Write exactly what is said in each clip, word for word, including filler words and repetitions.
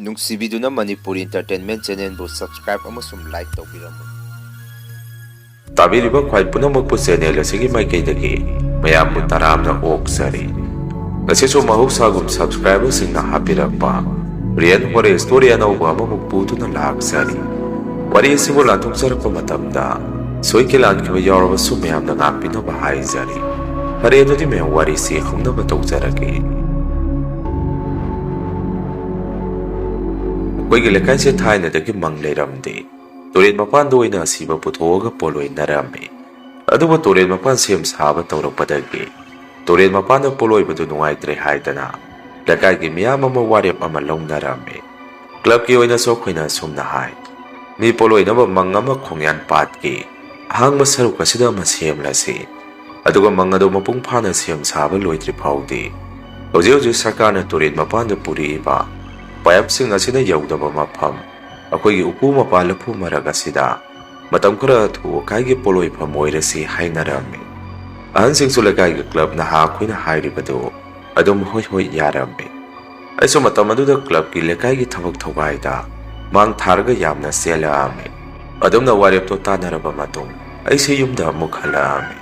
ꯅꯨꯡꯁꯤꯕꯤꯗꯨꯅ Manipuri Entertainment Channelꯕꯨ subscribe ꯑꯃꯁꯨꯡ like ꯇꯧꯕꯤꯔꯝꯃꯨ꯫ ꯇꯥꯕꯤꯔꯤꯕ ꯈ꯭ꯋꯥꯏ ꯄꯨꯝꯅꯃꯛꯄꯨ channel ꯑꯁꯤꯒꯤ ꯃꯥꯏꯀꯩꯗꯒꯤ ꯃꯌꯥꯝꯕꯨ ꯇꯔꯥꯝꯅ ꯑꯣꯛꯆꯔꯤ꯫ ꯉꯁꯤꯁꯨ ꯃꯍꯧꯁꯥꯒꯨꯝ subscriberꯁꯤꯡꯅ ꯍꯥꯞꯄꯤꯔꯛꯄ Real Horror Story ꯑꯅꯧꯕ ꯑꯃꯃꯨꯛ ꯄꯨꯗꯨꯅ ꯂꯥꯛꯆꯔꯤ꯫ ꯋꯥꯔꯤ ꯑꯁꯤꯕꯨ ꯂꯥꯟꯊꯣꯛꯆꯔꯛꯄ ꯃꯇꯝꯗ ꯁꯣꯏꯈꯤ ꯂꯥꯟꯈꯤꯕ ꯌꯥꯎꯔꯕꯁꯨ ꯃꯌꯥꯝꯅ ꯉꯥꯛꯄꯤꯅꯕ ꯍꯥꯏꯖꯔꯤ꯫ ꯐꯔꯦ, ꯑꯗꯨꯗꯤ ꯃꯌꯥꯝ ꯋꯥꯔꯤꯁꯤ ꯍꯧꯅꯕ ꯇꯧꯖꯔꯒꯦ꯫ ꯑꯩꯈꯣꯏꯒꯤ ꯂꯩꯀꯥꯏꯁꯦ ꯊꯥꯏꯅꯗꯒꯤ ꯃꯪ ꯂꯩꯔꯝꯗꯦ꯫ ꯇꯨꯔꯦꯜ ꯃꯄꯥꯟꯗ ꯑꯣꯏꯅ ꯑꯁꯤꯕ ꯄꯨꯊꯣꯛꯑꯒ ꯄꯣꯠꯂꯣꯏꯅꯔꯝꯃꯤ꯫ ꯑꯗꯨꯕꯨ ꯇꯨꯔꯦꯜ ꯃꯄꯥꯟ ꯁꯦꯝ ꯁꯥꯕ ꯇꯧꯔꯛꯄꯗꯒꯤ ꯇꯨꯔꯦꯜ ꯃꯄꯥꯟꯗ ꯄꯣꯠꯂꯣꯏꯕꯗꯨ ꯅꯨꯡꯉꯥꯏꯇ꯭ꯔꯦ ꯍꯥꯏꯗꯅ ꯂꯩꯀꯥꯏꯒꯤ ꯃꯤꯌꯥꯝ ꯑꯃ ꯋꯥꯔꯦꯞ ꯑꯃ ꯂꯧꯅꯔꯝꯃꯤ꯫ Clubꯀꯤ ꯑꯣꯏꯅꯁꯨ ꯑꯩꯈꯣꯏꯅ ꯑꯁꯨꯝꯅ ꯍꯥꯏ, ꯃꯤ ꯄꯣꯠꯂꯣꯏꯅꯕ ꯃꯪ ꯑꯃ ꯈꯣꯡꯌꯥꯟ ꯄꯥꯠꯀꯤ ꯑꯍꯥꯡꯕ ꯁꯔꯨꯛ ꯑꯁꯤꯗ ꯑꯃ ꯁꯦꯝꯂꯁꯤ꯫ ꯑꯗꯨꯒ ꯃꯪ ꯑꯗꯨ ꯃꯄꯨꯡ ꯐꯥꯅ ꯁꯦꯝ ꯁꯥꯕ ꯂꯣꯏꯗ꯭ꯔꯤ ꯐꯥꯎꯗꯤ ꯍꯧꯖꯤꯛ ꯍꯧꯖꯤꯛ ꯁꯔꯀꯥꯔꯅ ꯇꯨꯔꯦꯜ ꯃꯄꯥꯟꯗ ꯄꯨꯔꯛꯏꯕ ꯄꯥꯏꯞꯁꯤꯡ ꯑꯁꯤꯅ ꯌꯧꯗꯕ ꯃꯐꯝ, ꯑꯩꯈꯣꯏꯒꯤ ꯎꯀꯨ ꯃꯄꯥ ꯂꯐꯨ ꯃꯔꯛ ꯑꯁꯤꯗ ꯃꯇꯝ ꯈꯔ ꯑꯊꯨ ꯑꯀꯥꯏꯒꯤ ꯄꯣꯠꯂꯣꯏꯐꯝ ꯑꯣꯏꯔꯁꯤ ꯍꯥꯏꯅꯔꯝꯃꯤ꯫ ꯑꯍꯟꯁꯤꯡꯁꯨ ꯂꯩꯀꯥꯏꯒꯤ club ꯅꯍꯥ ꯑꯩꯈꯣꯏꯅ ꯍꯥꯏꯔꯤꯕꯗꯨ ꯑꯗꯨꯝ ꯍꯣꯏ ꯍꯣꯏ ꯌꯥꯔꯝꯃꯤ꯫ ꯑꯩꯁꯨ ꯃꯇꯝ ꯑꯗꯨꯗ clubꯀꯤ ꯂꯩꯀꯥꯏꯒꯤ ꯊꯕꯛ ꯊꯧꯒꯥꯏꯗ ꯃꯥꯡ ꯊꯥꯔꯒ ꯌꯥꯝꯅ ꯆꯦꯜꯂꯛꯑꯝꯃꯤ꯫ ꯑꯗꯨꯝꯅ ꯋꯥꯔꯦꯞꯇꯣ ꯇꯥꯟꯅꯔꯕ ꯃꯇꯨꯡ ꯑꯩꯁꯦ ꯌꯨꯝꯗ ꯑꯃꯨꯛ ꯍꯜꯂꯛꯑꯝꯃꯤ꯫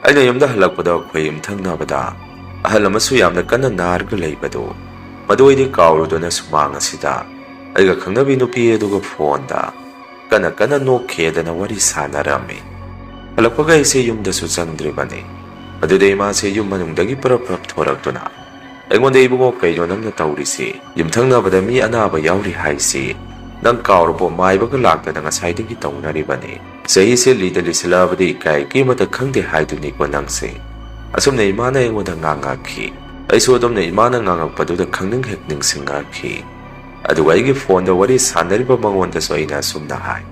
ꯑꯩꯅ ꯌꯨꯝꯗ ꯍꯜꯂꯛꯄꯗ ꯑꯩꯈꯣꯏ ꯌꯨꯝꯊꯪꯅꯕꯗ ꯑꯍꯜ ꯑꯃꯁꯨ ꯌꯥꯝꯅ ꯀꯟꯅ ꯅꯥꯔꯒ ꯂꯩꯕꯗꯨ ꯃꯗꯨ ꯑꯩꯗꯤ ꯀꯥꯎꯔꯨꯗꯨꯅ ꯁꯨꯃꯥꯡ ꯑꯁꯤꯗ ꯑꯩꯒ ꯈꯪꯅꯕꯤ ꯅꯨꯄꯤ ꯑꯗꯨꯒ phoneꯗ ꯀꯟꯅ ꯀꯟꯅ ꯅꯣꯛꯈꯤꯗꯅ ꯋꯥꯔꯤ ꯁꯥꯟꯅꯔꯝꯃꯤ꯫ ꯍꯜꯂꯛꯄꯒ ꯑꯩꯁꯦ ꯌꯨꯝꯗꯁꯨ ꯆꯪꯗ꯭ꯔꯤꯕꯅꯤ꯫ ꯑꯗꯨꯗ ꯏꯃꯥꯁꯦ ꯌꯨꯝ ꯃꯅꯨꯡꯗꯒꯤ ꯄꯔꯞ ꯄꯔꯞ ꯊꯣꯔꯛꯇꯨꯅ ꯑꯩꯉꯣꯟꯗ, "ꯏꯕꯨꯡꯉꯣ, ꯀꯩꯅꯣ ꯅꯪꯅ ꯇꯧꯔꯤꯁꯤ? ꯌꯨꯝꯊꯪꯅꯕꯗ ꯃꯤ ꯑꯅꯥꯕ ꯌꯥꯎꯔꯤ ꯍꯥꯏꯁꯤ ꯅꯪ ꯀꯥꯎꯔꯕꯣ? ꯃꯥꯏꯕꯒ ꯂꯥꯛꯇꯅ ꯉꯁꯥꯏꯗꯒꯤ ꯇꯧꯅꯔꯤꯕꯅꯤ꯫ ꯆꯍꯤꯁꯦ ꯂꯤꯗ ꯂꯤꯁꯤꯜꯂꯛꯑꯕꯗꯤ ꯏꯀꯥꯏ ꯏꯀꯦ ꯑꯃꯠꯇ ꯈꯪꯗꯦ ꯍꯥꯏꯗꯨꯅꯤꯀꯣ ꯅꯪꯁꯦ?" ꯑꯁꯨꯝꯅ ꯏꯃꯥꯅ ꯑꯩꯉꯣꯟꯗ ꯉꯥꯡꯉꯛꯈꯤ꯫ ꯑꯩꯁꯨ ꯑꯗꯨꯝꯅ ꯏꯃꯥꯅ ꯉꯥꯡꯉꯛꯄꯗꯨꯗ ꯈꯪꯅꯤꯡ ꯍꯦꯛ ꯅꯤꯡꯁꯤꯡꯉꯛꯈꯤ꯫ ꯑꯗꯨꯒ ꯑꯩꯒꯤ phoneꯗ ꯋꯥꯔꯤ ꯁꯥꯟꯅꯔꯤꯕ ꯃꯉꯣꯟꯗꯁꯨ ꯑꯩꯅ ꯑꯁꯨꯝꯅ ꯍꯥꯏ,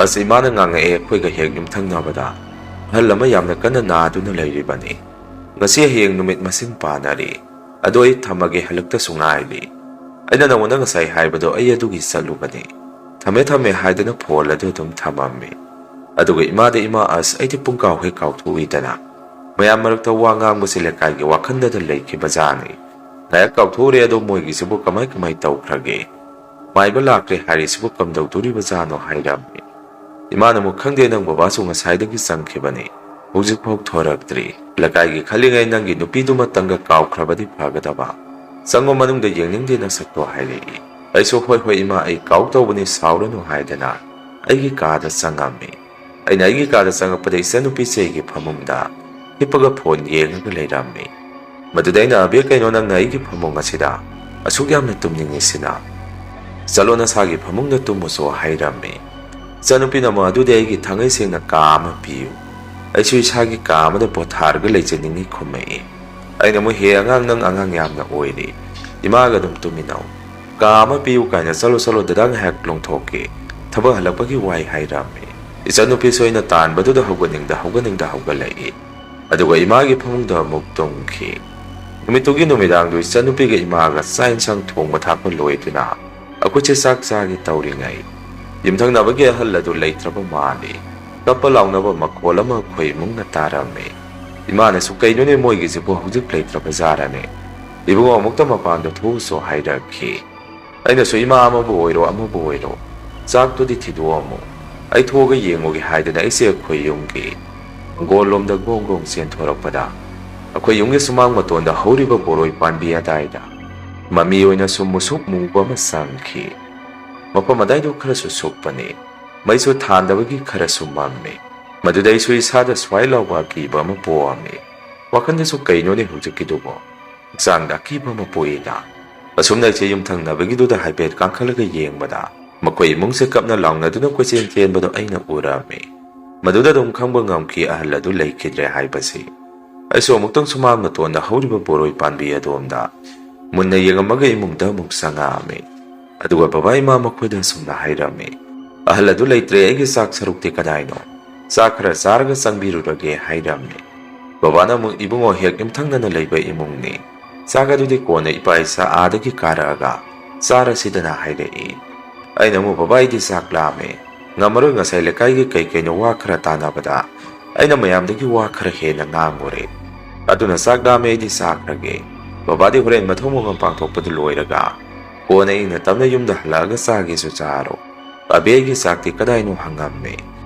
"ꯑꯁ, ꯏꯃꯥꯅ ꯉꯥꯡꯉꯛꯑꯦ, ꯑꯩꯈꯣꯏꯒ ꯍꯦꯛ ꯌꯨꯝꯊꯪꯅꯕꯗ ꯑꯍꯜ ꯑꯃ ꯌꯥꯝꯅ ꯀꯟꯅ ꯅꯥꯗꯨꯅ ꯂꯩꯔꯤꯕꯅꯤ꯫ ꯉꯁꯤ ꯍꯌꯦꯡ ꯅꯨꯃꯤꯠ ꯃꯁꯤꯡ ꯄꯥꯟꯅꯔꯤ꯫ ꯑꯗꯣ ꯑꯩ ꯊꯝꯃꯒꯦ, ꯍꯜꯂꯛꯇꯁꯨ ꯉꯥꯏꯔꯤ꯫ ꯑꯩꯅ ꯅꯉꯣꯟꯗ ꯉꯁꯥꯏ ꯍꯥꯏꯕꯗꯣ ꯑꯩ ꯑꯗꯨꯒꯤ ꯆꯠꯂꯨꯕꯅꯤ꯫ ꯊꯝꯃꯦ, ꯊꯝꯃꯦ" ꯍꯥꯏꯗꯨꯅ phone ꯑꯗꯨ ꯑꯗꯨꯝ ꯊꯝꯃꯝꯃꯤ꯫ ꯑꯗꯨꯒ ꯏꯃꯥꯗ, "ꯏꯃꯥ, ꯑꯁ, ꯑꯩꯗꯤ ꯄꯨꯡꯀꯥꯎ ꯍꯦꯛ ꯀꯥꯎꯊꯣꯛꯎꯏꯗꯅ꯫ ꯃꯌꯥꯝ ꯃꯔꯛꯇ ꯋꯥ ꯉꯥꯡꯕꯁꯤ ꯂꯩꯀꯥꯏꯒꯤ ꯋꯥꯈꯟꯗꯗ ꯂꯩꯈꯤꯕꯖꯥꯠꯅꯤ꯫ ꯉꯥꯏꯍꯥꯛ ꯀꯥꯎꯊꯣꯛꯎꯔꯦ, ꯑꯗꯣ ꯃꯣꯏꯒꯤꯁꯤꯕꯨ ꯀꯃꯥꯏ ꯀꯃꯥꯏ ꯇꯧꯈ꯭ꯔꯒꯦ?" ꯃꯥꯏꯕ ꯂꯥꯛꯇ꯭ꯔꯦ ꯍꯥꯏꯔꯤꯁꯤꯕꯨ ꯀꯝꯗꯧꯗꯣꯔꯤꯕꯖꯥꯠꯅꯣ ꯍꯥꯏꯔꯝꯃꯤ꯫ ꯏꯃꯥꯅ ꯑꯃꯨꯛ, "ꯈꯪꯗꯦ, ꯅꯪ ꯕꯕꯥꯁꯨ ꯉꯁꯥꯏꯗꯒꯤ ꯆꯪꯈꯤꯕꯅꯤ, ꯍꯧꯖꯤꯛꯐꯥꯎ ꯊꯣꯔꯛꯇ꯭ꯔꯤ꯫ ꯂꯩꯀꯥꯏꯒꯤ ꯈꯜꯂꯤꯉꯩ ꯅꯪꯒꯤ ꯅꯨꯄꯤꯗꯨꯃꯇꯪꯒ ꯀꯥꯎꯈ꯭ꯔꯕꯗꯤ ꯐꯒꯗꯕ꯫ ꯆꯪꯉꯣ, ꯃꯅꯨꯡꯗ ꯌꯦꯡꯅꯤꯡꯗꯦ ꯅꯁꯛꯇꯣ" ꯍꯥꯏꯔꯛꯏ꯫ ꯑꯩꯁꯨ, "ꯍꯣꯏ ꯍꯣꯏ ꯏꯃꯥ, ꯑꯩ ꯀꯥꯎ ꯇꯧꯕꯅꯤ, ꯁꯥꯎꯔꯅꯨ" ꯍꯥꯏꯗꯅ ꯑꯩꯒꯤ ꯀꯥꯗ ꯆꯪꯉꯝꯃꯤ꯫ ꯑꯩꯅ ꯑꯩꯒꯤ ꯀꯥꯗ ꯆꯪꯉꯛꯄꯗ ꯏꯆꯟꯅꯨꯄꯤꯁꯦ ꯑꯩꯒꯤ ꯐꯃꯨꯡꯗ ꯍꯤꯞꯄꯒ ꯐꯣꯟ ꯌꯦꯡꯉꯒ ꯂꯩꯔꯝꯃꯤ꯫ ꯃꯗꯨꯗ ꯑꯩꯅ, "ꯑꯕꯦ, ꯀꯩꯅꯣ ꯅꯪꯅ ꯑꯩꯒꯤ ꯐꯃꯨꯡ ꯑꯁꯤꯗ ꯑꯁꯨꯛ ꯌꯥꯝꯅ ꯇꯨꯝꯅꯤꯡꯉꯤꯁꯤꯅ?" "ꯆꯠꯂꯣ, ꯅꯁꯥꯒꯤ ꯐꯃꯨꯡꯗ ꯇꯨꯝꯃꯨꯆꯣ" ꯍꯥꯏꯔꯝꯃꯤ꯫ ꯏꯆꯟꯅꯨꯄꯤꯅ ꯑꯃꯨꯛ, "ꯑꯗꯨꯗꯤ ꯑꯩꯒꯤ ꯊꯥꯡꯉꯩ ꯁꯦꯡꯅ ꯀꯥ ꯑꯃ ꯄꯤꯌꯨ, ꯑꯩꯁꯨ ꯏꯁꯥꯒꯤ ꯀꯥ ꯑꯃꯗ ꯄꯣꯊꯥꯔꯒ ꯂꯩꯖꯅꯤꯡꯉꯤ" ꯈꯨꯝꯃꯛꯏ꯫ ꯑꯩꯅ ꯑꯃꯨꯛ, "ꯍꯦ ꯑꯉꯥꯡ, ꯅꯪ ꯑꯉꯥꯡ ꯌꯥꯝꯅ ꯑꯣꯏꯔꯤ, ꯏꯃꯥꯒ ꯑꯗꯨꯝ ꯇꯨꯝꯃꯤꯟꯅꯧ꯫ ꯀꯥ ꯑꯃ ꯄꯤꯌꯨ ꯀꯥꯏꯅ, ꯆꯠꯂꯣ ꯆꯠꯂꯣ, ꯗꯗꯥ ꯉꯥꯏꯍꯥꯛ ꯂꯣꯡꯊꯣꯛꯀꯦ, ꯊꯕꯛ ꯍꯜꯂꯛꯄꯒꯤ ꯋꯥꯏ" ꯍꯥꯏꯔꯝꯃꯤ꯫ ꯏꯆꯟꯅꯨꯄꯤꯁꯨ ꯑꯩꯅ ꯇꯥꯟꯕꯗꯨꯗ ꯍꯧꯒꯠꯅꯤꯡꯗ ꯍꯧꯒꯠꯅꯤꯡꯗ ꯍꯧꯒꯠꯂꯛꯏ꯫ ꯑꯗꯨꯒ ꯏꯃꯥꯒꯤ ꯐꯃꯨꯡꯗ ꯑꯃꯨꯛ ꯇꯨꯝꯈꯤ꯫ ꯅꯨꯃꯤꯠꯇꯨꯒꯤ ꯅꯨꯃꯤꯗꯥꯡꯗꯨ ꯏꯆꯟꯅꯨꯄꯤꯒ ꯏꯃꯥꯒ ꯆꯥꯛ ꯏꯟꯁꯥꯡ ꯊꯣꯡꯕ ꯊꯥꯛꯄ ꯂꯣꯏꯗꯨꯅ ꯑꯩꯈꯣꯏꯁꯦ ꯆꯥꯛ ꯆꯥꯒꯦ ꯇꯧꯔꯤꯉꯩ, ꯌꯨꯝꯊꯪꯅꯕꯒꯤ ꯑꯍꯜ ꯑꯗꯨ ꯂꯩꯇ꯭ꯔꯕ ꯃꯥꯜꯂꯤ꯫ ꯀꯞꯄ ꯂꯥꯎꯅꯕ ꯃꯈꯣꯜ ꯑꯃ ꯑꯩꯈꯣꯏ ꯏꯃꯨꯡꯅ ꯇꯥꯔꯝꯃꯤ꯫ ꯏꯃꯥꯅꯁꯨ, "ꯀꯩꯅꯣꯅꯦ, ꯃꯣꯏꯒꯤꯁꯤꯕꯨ ꯍꯧꯖꯤꯛ ꯂꯩꯇ꯭ꯔꯕ ꯖꯥꯔꯅꯦ? ꯏꯕꯨꯡꯉꯣ, ꯑꯃꯨꯛꯇ ꯃꯄꯥꯟꯗ ꯊꯣꯛꯎꯁꯣ" ꯍꯥꯏꯔꯛꯈꯤ꯫ ꯑꯩꯅꯁꯨ, "ꯏꯃꯥ, ꯑꯃꯕꯨ ꯑꯣꯏꯔꯣ ꯑꯃꯕꯨ ꯑꯣꯏꯔꯣ, ꯆꯥꯛꯇꯨꯗꯤ ꯊꯤꯗꯣꯛꯑꯝꯃꯨ, ꯑꯩ ꯊꯣꯛꯑꯒ ꯌꯦꯡꯉꯨꯒꯦ" ꯍꯥꯏꯗꯅ ꯑꯩꯁꯦ ꯑꯩꯈꯣꯏ ꯌꯨꯝꯒꯤ ꯍꯪꯒꯣꯜꯂꯣꯝꯗ ꯒꯣꯡ ꯒꯣꯡ ꯆꯦꯟꯊꯣꯔꯛꯄꯗ, ꯑꯩꯈꯣꯏ ꯌꯨꯝꯒꯤ ꯁꯨꯃꯥꯡ ꯃꯇꯣꯟꯗ ꯍꯧꯔꯤꯕ ꯕꯣꯔꯣꯏ ꯄꯥꯝꯕꯤ ꯑꯗꯥꯏꯗ ꯃꯃꯤ ꯑꯣꯏꯅ ꯁꯨꯝ ꯃꯨꯁꯨꯛ ꯃꯨꯕ ꯑꯃ ꯆꯪꯈꯤ꯫ ꯃꯐꯝ ꯑꯗꯥꯏꯗꯨ ꯈꯔꯁꯨ ꯁꯨꯛꯄꯅꯤ, ꯃꯩꯁꯨ ꯊꯥꯟꯗꯕꯒꯤ ꯈꯔꯁꯨ ꯃꯝꯃꯤ꯫ ꯃꯗꯨꯗ ꯑꯩꯁꯨ ꯏꯁꯥꯗ ꯁ꯭ꯋꯥꯏ ꯂꯥꯎꯕ ꯑꯀꯤꯕ ꯑꯃ ꯄꯣꯛꯑꯝꯃꯤ꯫ ꯋꯥꯈꯜꯗꯁꯨ, "ꯀꯩꯅꯣꯅꯦ ꯍꯧꯖꯤꯛꯀꯤꯗꯨꯕꯣ?" ꯍꯛꯆꯥꯡꯗ ꯑꯀꯤꯕ ꯑꯃ ꯄꯣꯛꯏꯗ꯫ ꯑꯁꯨꯝꯅ ꯑꯩꯁꯦ ꯌꯨꯝꯊꯪꯅꯕꯒꯤꯗꯨꯗ ꯍꯥꯏꯐꯦꯠ ꯀꯥꯈꯠꯂꯒ ꯌꯦꯡꯕꯗ, ꯃꯈꯣꯏ ꯏꯃꯨꯡꯁꯦ ꯀꯞꯅ ꯂꯥꯎꯅꯗꯨꯅ ꯀꯣꯏꯆꯦꯟ ꯆꯦꯟꯕꯗꯣ ꯑꯩꯅ ꯎꯔꯝꯃꯤ꯫ ꯃꯗꯨꯗ ꯑꯗꯨꯝ ꯈꯪꯕ ꯉꯝꯈꯤ ꯑꯍꯜ ꯑꯗꯨ ꯂꯩꯈꯤꯗ꯭ꯔꯦ ꯍꯥꯏꯕꯁꯤ꯫ ꯑꯩꯁꯨ ꯑꯃꯨꯛꯇꯪ ꯁꯨꯃꯥꯡ ꯃꯇꯣꯟꯗ ꯍꯧꯔꯤꯕ ꯕꯣꯔꯣꯏ ꯄꯥꯝꯕꯤ ꯑꯗꯣꯝꯗ ꯃꯨꯟꯅ ꯌꯦꯡꯉꯝꯃꯒ ꯏꯃꯨꯡꯗ ꯑꯃꯨꯛ ꯆꯪꯉꯛꯑꯝꯃꯤ꯫ ꯑꯗꯨꯒ ꯕꯕꯥ ꯏꯃꯥ ꯃꯈꯣꯏꯗ ꯑꯁꯨꯝꯅ ꯍꯥꯏꯔꯝꯃꯤ, "ꯑꯍꯜ ꯑꯗꯨ ꯂꯩꯇ꯭ꯔꯦ, ꯑꯩꯒꯤ ꯆꯥꯛ ꯁꯔꯨꯛꯇꯤ ꯀꯗꯥꯏꯅꯣ? ꯆꯥꯛ ꯈꯔ ꯆꯥꯔꯒ ꯆꯪꯕꯤꯔꯨꯔꯒꯦ" ꯍꯥꯏꯔꯝꯃꯤ꯫ ꯕꯕꯥꯅ ꯑꯃꯨꯛ, "ꯏꯕꯨꯡꯉꯣ, ꯍꯦꯛ ꯌꯨꯝꯊꯪꯅꯅ ꯂꯩꯕ ꯏꯃꯨꯡꯅꯤ, ꯆꯥꯛ ꯑꯗꯨꯗꯤ ꯀꯣꯟꯅ ꯏꯄꯥ ꯏꯆꯥ ꯑꯥꯗꯒꯤ ꯀꯥꯔꯛꯑꯒ ꯆꯥꯔꯁꯤꯗꯅ" ꯍꯥꯏꯔꯛꯏ꯫ ꯑꯩꯅ ꯑꯃꯨꯛ, "ꯕꯕꯥ, ꯑꯩꯗꯤ ꯆꯥꯛ ꯂꯥꯝꯃꯦ, ꯉꯝꯃꯔꯣꯏ, ꯉꯁꯥꯏ ꯂꯩꯀꯥꯏꯒꯤ ꯀꯩ ꯀꯩꯅꯣ ꯋꯥ ꯈꯔ ꯇꯥꯟꯅꯕꯗ ꯑꯩꯅ ꯃꯌꯥꯝꯗꯒꯤ ꯋꯥ ꯈꯔ ꯍꯦꯟꯅ ꯉꯥꯡꯉꯨꯔꯦ꯫ ꯑꯗꯨꯅ ꯆꯥꯛ ꯂꯥꯝꯃꯦ, ꯑꯩꯗꯤ ꯆꯥꯈ꯭ꯔꯒꯦ꯫ ꯕꯕꯥꯗꯤ ꯍꯣꯔꯦꯟ ꯃꯊꯧ ꯃꯉꯝ ꯄꯥꯡꯊꯣꯛꯄꯗꯨ ꯂꯣꯏꯔꯒ ꯀꯣꯟꯅ ꯏꯪꯅ ꯇꯞꯅ ꯌꯨꯝꯗ ꯍꯜꯂꯛꯑꯒ ꯆꯥꯒꯦꯁꯨ ꯆꯥꯔꯣ꯫ ꯑꯕꯦꯒꯤ ꯆꯥꯛꯇꯤ ꯀꯗꯥꯏꯅꯣ ꯍꯪꯉꯝꯃꯤ꯫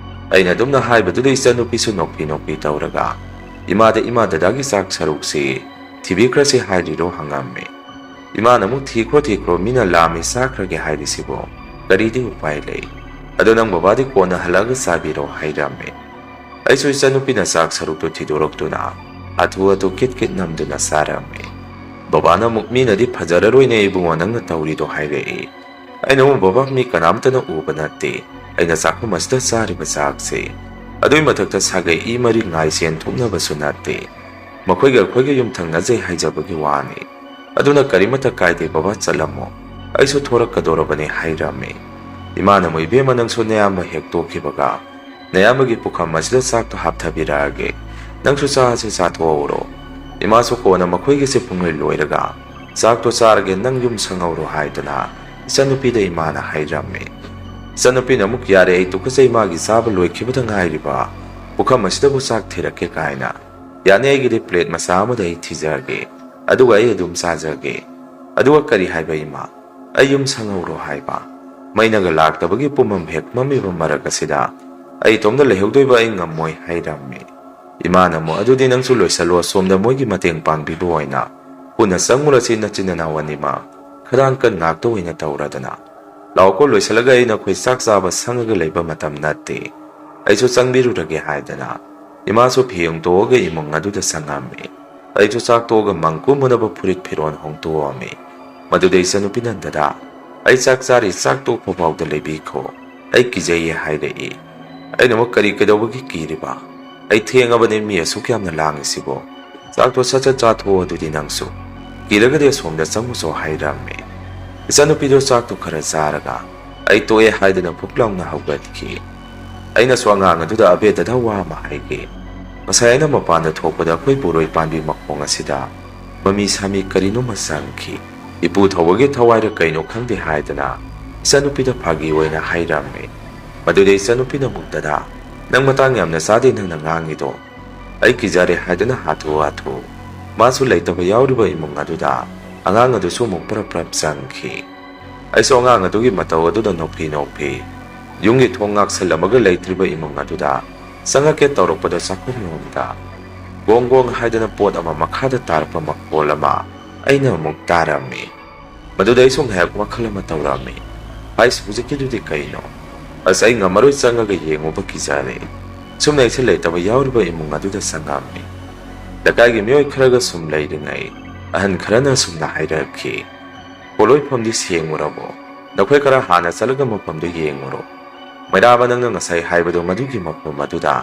ꯑꯩꯅ ꯑꯗꯨꯝꯅ ꯍꯥꯏꯕꯗꯨꯗ ꯏꯆꯟꯅꯨꯄꯤꯁꯨ ꯅꯣꯛꯄꯤ ꯅꯣꯛꯄꯤ ꯇꯧꯔꯒ, "ꯏꯃꯥꯗ ꯏꯃꯥ ꯗꯗꯥꯒꯤ ꯆꯥꯛ ꯁꯔꯨꯛꯁꯤ ꯊꯤꯕꯤꯈ꯭ꯔꯁꯤ ꯍꯥꯏꯔꯤꯔꯣ?" ꯍꯪꯉꯝꯃꯤ꯫ ꯏꯃꯥꯅ ꯑꯃꯨꯛ, "ꯊꯤꯈ꯭ꯔꯣ ꯊꯤꯈ꯭ꯔꯣ, ꯃꯤꯅ ꯂꯥꯝꯃꯤ ꯆꯥꯈ꯭ꯔꯒꯦ ꯍꯥꯏꯔꯤꯁꯤꯕꯣ, ꯀꯔꯤꯗꯤ ꯎꯄꯥꯏ ꯂꯩ? ꯑꯗꯣ ꯅꯪ ꯕꯕꯥꯗꯤ ꯀꯣꯟꯅ ꯍꯜꯂꯛꯑꯒ ꯆꯥꯕꯤꯔꯣ" ꯍꯥꯏꯔꯝꯃꯤ꯫ ꯑꯩꯁꯨ ꯏꯆꯟꯅꯨꯄꯤꯅ ꯆꯥꯛ ꯁꯔꯨꯛꯇꯨ ꯊꯤꯗꯣꯔꯛꯇꯨꯅ ꯍꯥꯊꯨ ꯍꯥꯊꯨ ꯀꯤꯠ ꯀꯤꯠ ꯅꯝꯗꯨꯅ ꯆꯥꯔꯝꯃꯤ꯫ ꯕꯕꯥꯅ ꯑꯃꯨꯛ, "ꯃꯤꯅꯗꯤ ꯐꯖꯔꯔꯣꯏꯅꯦ ꯏꯕꯨꯡꯉꯣ ꯅꯪꯅ ꯇꯧꯔꯤꯗꯣ" ꯍꯥꯏꯔꯛꯏ꯫ ꯑꯩꯅ ꯑꯃꯨꯛ, "ꯕꯕꯥ, ꯃꯤ ꯀꯅꯥꯝꯇꯅ ꯎꯕ ꯅꯠꯇꯦ ꯑꯩꯅ ꯆꯥꯛꯈꯨꯝ ꯑꯁꯤꯗ ꯆꯥꯔꯤꯕ ꯆꯥꯛꯁꯦ꯫ ꯑꯗꯨꯏ ꯃꯊꯛꯇ ꯁꯥꯒꯩ ꯏ ꯃꯔꯤ ꯉꯥꯏ ꯁꯦꯟ ꯊꯣꯛꯅꯕꯁꯨ ꯅꯠꯇꯦ꯫ ꯃꯈꯣꯏꯒ ꯑꯩꯈꯣꯏꯒ ꯌꯨꯝ ꯊꯪꯅꯖꯩ ꯍꯥꯏꯖꯕꯒꯤ ꯋꯥꯅꯤ꯫ ꯑꯗꯨꯅ ꯀꯔꯤꯃꯠꯇ ꯀꯥꯏꯗꯦ ꯕꯕꯥ, ꯆꯠꯂꯝꯃꯣ꯫ ꯑꯩꯁꯨ ꯊꯣꯔꯛꯀꯗꯧꯔꯕꯅꯤ" ꯍꯥꯏꯔꯝꯃꯤ꯫ ꯏꯃꯥꯅ ꯑꯃꯨꯛ, "ꯏꯕꯦꯝꯃ, ꯅꯪꯁꯨ ꯅꯌꯥꯝꯕ ꯍꯦꯛ ꯇꯣꯛꯈꯤꯕꯒ ꯅꯌꯥꯝꯕꯒꯤ ꯄꯨꯈꯝ ꯑꯁꯤꯗ ꯆꯥꯛꯇꯣ ꯍꯥꯞꯊꯕꯤꯔꯛꯑꯒꯦ꯫ ꯅꯪꯁꯨ ꯆꯥꯁꯦ ꯆꯥꯊꯣꯛꯍꯧꯔꯣ꯫ ꯏꯃꯥꯁꯨ ꯀꯣꯟꯅ ꯃꯈꯣꯏꯒꯤꯁꯦ ꯄꯨꯡꯂꯣꯏ ꯂꯣꯏꯔꯒ ꯆꯥꯛꯇꯣ ꯆꯥꯔꯒꯦ, ꯅꯪ ꯌꯨꯝ ꯁꯪꯍꯧꯔꯣ" ꯍꯥꯏꯗꯅ ꯏꯆꯟꯅꯨꯄꯤꯗ ꯏꯃꯥꯅ ꯍꯥꯏꯔꯝꯃꯤ꯫ ꯏꯆꯟꯅꯨꯄꯤꯅ ꯑꯃꯨꯛ, "ꯌꯥꯔꯦ, ꯑꯩ ꯇꯨꯀꯠꯆꯩ, ꯃꯥꯒꯤ ꯆꯥꯕ ꯂꯣꯏꯈꯤꯕꯗ ꯉꯥꯏꯔꯤꯕ ꯄꯨꯈꯝ ꯑꯁꯤꯗꯕꯨ ꯆꯥꯛ ꯊꯤꯔꯛꯀꯦ ꯀꯥꯏꯅ꯫ ꯌꯥꯅꯤ, ꯑꯩꯒꯤꯗꯤ ꯄ꯭ꯂꯦꯠ ꯃꯆꯥ ꯑꯃꯗ ꯑꯩ ꯊꯤꯖꯔꯒꯦ, ꯑꯗꯨꯒ ꯑꯩ ꯑꯗꯨꯝ ꯆꯥꯖꯒꯦ꯫ ꯑꯗꯨꯒ ꯀꯔꯤ ꯍꯥꯏꯕ ꯏꯃꯥ? ꯑꯩ ꯌꯨꯝ ꯁꯪꯍꯧꯔꯣ ꯍꯥꯏꯕ? ꯃꯩꯅꯒ ꯂꯥꯛꯇꯕꯒꯤ ꯄꯨꯝꯃꯝ ꯍꯦꯛ ꯃꯝꯃꯤꯕ ꯃꯔꯛ ꯑꯁꯤꯗ ꯑꯩ ꯏꯇꯣꯝꯗ ꯂꯩꯍꯧꯗꯣꯏꯕ ꯑꯩ ꯉꯝꯃꯣꯏ" ꯍꯥꯏꯔꯝꯃꯤ꯫ ꯏꯃꯥꯅ ꯑꯃꯨꯛ, "ꯑꯗꯨꯗꯤ ꯅꯪꯁꯨ ꯂꯣꯏꯁꯜꯂꯣ, ꯑꯁꯣꯝꯗ ꯃꯣꯏꯒꯤ ꯃꯇꯦꯡ ꯄꯥꯡꯕꯤꯕ ꯑꯣꯏꯅ ꯄꯨꯟꯅ ꯆꯪꯉꯨꯔꯁꯤ, ꯅꯆꯤꯟ ꯅꯅꯥꯎ ꯑꯅꯤꯃꯛ ꯈꯗꯥꯡ ꯀꯟ ꯉꯥꯛꯇ ꯑꯣꯏꯅ ꯇꯧꯔꯗꯅ꯫ ꯂꯥꯛꯑꯣꯀꯣ, ꯂꯣꯏꯁꯜꯂꯒ ꯑꯩ ꯅꯈꯣꯏ ꯆꯥꯛ ꯆꯥꯕ ꯁꯪꯉꯒ ꯂꯩꯕ ꯃꯇꯝ ꯅꯠꯇꯦ꯫ ꯑꯩꯁꯨ ꯆꯪꯕꯤꯔꯨꯔꯒꯦ" ꯍꯥꯏꯗꯅ ꯏꯃꯥꯁꯨ ꯐꯤ ꯍꯣꯡꯗꯣꯛꯑꯒ ꯏꯃꯨꯡ ꯑꯗꯨꯗ ꯆꯪꯉꯝꯃꯤ꯫ ꯑꯩꯁꯨ ꯆꯥꯛ ꯇꯣꯛꯑꯒ ꯃꯪ ꯀꯨꯝꯃꯨꯅꯕ ꯐꯨꯔꯤꯠ ꯐꯤꯔꯣꯜ ꯍꯣꯡꯗꯣꯛꯑꯝꯃꯤ꯫ ꯃꯗꯨꯗ ꯏꯆꯟꯅꯨꯄꯤꯅ, "ꯗꯗꯥ, ꯑꯩ ꯆꯥꯛ ꯆꯥꯔꯤ, ꯆꯥꯛ ꯇꯣꯛꯄ ꯐꯥꯎꯗ ꯂꯩꯕꯤꯈꯣ, ꯑꯩ ꯀꯤꯖꯩꯌꯦ" ꯍꯥꯏꯔꯛꯏ꯫ ꯑꯩꯅ ꯑꯃꯨꯛ, "ꯀꯔꯤ ꯀꯩꯗꯧꯕꯒꯤ ꯀꯤꯔꯤꯕ? ꯑꯩ ꯊꯦꯡꯉꯕꯅꯤ, ꯃꯤ ꯑꯁꯨꯛ ꯌꯥꯝꯅ ꯂꯥꯡꯉꯤꯁꯤꯕꯣ꯫ ꯆꯥꯛꯇꯣ ꯁꯠ ꯁꯠ ꯆꯥꯊꯣꯛꯑꯣ ꯑꯗꯨꯗꯤ ꯅꯪꯁꯨ꯫ ꯀꯤꯔꯒꯗꯤ ꯑꯁꯣꯝꯗ ꯆꯪꯉꯨꯆꯣ" ꯍꯥꯏꯔꯝꯃꯤ꯫ ꯏꯆꯟꯅꯨꯄꯤꯗꯣ ꯆꯥꯛꯇꯣ ꯈꯔ ꯆꯥꯔꯒ ꯑꯩ ꯇꯣꯛꯑꯦ ꯍꯥꯏꯗꯨꯅ ꯐꯨꯛ ꯂꯥꯎꯅ ꯍꯧꯒꯠꯈꯤ꯫ ꯑꯩꯅꯁꯨ ꯑꯉꯥꯡ ꯑꯗꯨꯗ, "ꯑꯕꯦ, ꯗꯗꯥ ꯋꯥ ꯑꯃ ꯍꯥꯏꯒꯦ꯫ ꯉꯁꯥꯏ ꯑꯩꯅ ꯃꯄꯥꯟꯗ ꯊꯣꯛꯄꯗ ꯑꯩꯈꯣꯏ ꯕꯣꯔꯣꯏ ꯄꯥꯟꯕꯤ ꯃꯈꯣꯡ ꯑꯁꯤꯗ ꯃꯃꯤ ꯁꯥꯃꯤ ꯀꯔꯤꯅꯣꯃ ꯆꯪꯈꯤ꯫ ꯏꯄꯨ ꯊꯧꯕꯒꯤ ꯊꯋꯥꯏꯔ ꯀꯩꯅꯣ ꯈꯪꯗꯦ" ꯍꯥꯏꯗꯅ ꯏꯆꯟꯅꯨꯄꯤꯗ ꯐꯥꯒꯤ ꯑꯣꯏꯅ ꯍꯥꯏꯔꯝꯃꯤ꯫ ꯃꯗꯨꯗ ꯏꯆꯟꯅꯨꯄꯤꯅ ꯑꯃꯨꯛ, "ꯗꯗꯥ, ꯅꯪ ꯃꯇꯥꯡ ꯌꯥꯝꯅ ꯆꯥꯗꯦ ꯅꯪꯅ ꯉꯥꯡꯉꯤꯗꯣ꯫ ꯑꯩ ꯀꯤꯖꯔꯦ" ꯍꯥꯏꯗꯨꯅ ꯍꯥꯊꯨ ꯍꯥꯊꯨ ꯃꯥꯁꯨ ꯂꯩꯇꯕ ꯌꯥꯎꯔꯤꯕ ꯏꯃꯨꯡ ꯑꯗꯨꯗ ꯑꯉꯥꯡ ꯑꯗꯨꯁꯨ ꯑꯃꯨꯛ ꯄ꯭ꯔꯞ ꯄ꯭ꯔꯞ ꯆꯪꯈꯤ꯫ ꯑꯩꯁꯨ ꯑꯉꯥꯡ ꯑꯗꯨꯒꯤ ꯃꯇꯧ ꯑꯗꯨꯗ ꯅꯣꯛꯐꯤ ꯅꯣꯛꯐꯤ꯫ ꯌꯨꯝꯒꯤ ꯊꯣꯡ ꯉꯥꯛꯁꯜꯂꯝꯃꯒ ꯂꯩꯇ꯭ꯔꯤꯕ ꯏꯃꯨꯡ ꯑꯗꯨꯗ ꯆꯪꯉꯛꯀꯦ ꯇꯧꯔꯛꯄꯗ ꯆꯥꯛꯈꯨꯝꯂꯣꯝꯗ ꯒꯣꯡ ꯒꯣꯡ ꯍꯥꯏꯗꯅ ꯄꯣꯠ ꯑꯃ ꯃꯈꯥꯗ ꯇꯥꯔꯛꯄ ꯃꯈꯣꯜ ꯑꯃ ꯑꯩꯅ ꯑꯃꯨꯛ ꯇꯥꯔꯝꯃꯤ꯫ ꯃꯗꯨꯗ ꯑꯩꯁꯨ ꯉꯥꯏꯍꯥꯛ ꯋꯥꯈꯜ ꯑꯃ ꯇꯧꯔꯝꯃꯤ꯫ "ꯍꯥꯏꯁ, ꯍꯧꯖꯤꯛꯀꯤꯗꯨꯗꯤ ꯀꯩꯅꯣ? ꯑꯁ, ꯑꯩ ꯉꯝꯃꯔꯣꯏ, ꯆꯪꯉꯒ ꯌꯦꯡꯉꯨꯕ ꯀꯤꯖꯔꯦ꯫" ꯁꯨꯝꯅ ꯑꯩꯁꯦ ꯂꯩꯇꯕ ꯌꯥꯎꯔꯤꯕ ꯏꯃꯨꯡ ꯑꯗꯨꯗ ꯆꯪꯉꯝꯃꯤ꯫ ꯂꯩꯀꯥꯏꯒꯤ ꯃꯤꯑꯣꯏ ꯈꯔꯒ ꯁꯨꯝ ꯂꯩꯔꯤꯉꯩ ꯑꯍꯟ ꯈꯔꯅ ꯁꯨꯝꯅ ꯍꯥꯏꯔꯛꯈꯤ, "ꯄꯣꯠꯂꯣꯏꯐꯝꯗꯤ ꯁꯦꯡꯉꯨꯔꯕꯣ? ꯅꯈꯣꯏ ꯈꯔ ꯍꯥꯟꯅ ꯆꯠꯂꯒ ꯃꯐꯝꯗꯨ ꯌꯦꯡꯉꯨꯔꯣ꯫ ꯃꯩꯔꯥꯕ, ꯅꯪꯅ ꯉꯁꯥꯏ ꯍꯥꯏꯕꯗꯣ ꯃꯗꯨꯒꯤ ꯃꯐꯝ ꯑꯗꯨꯗ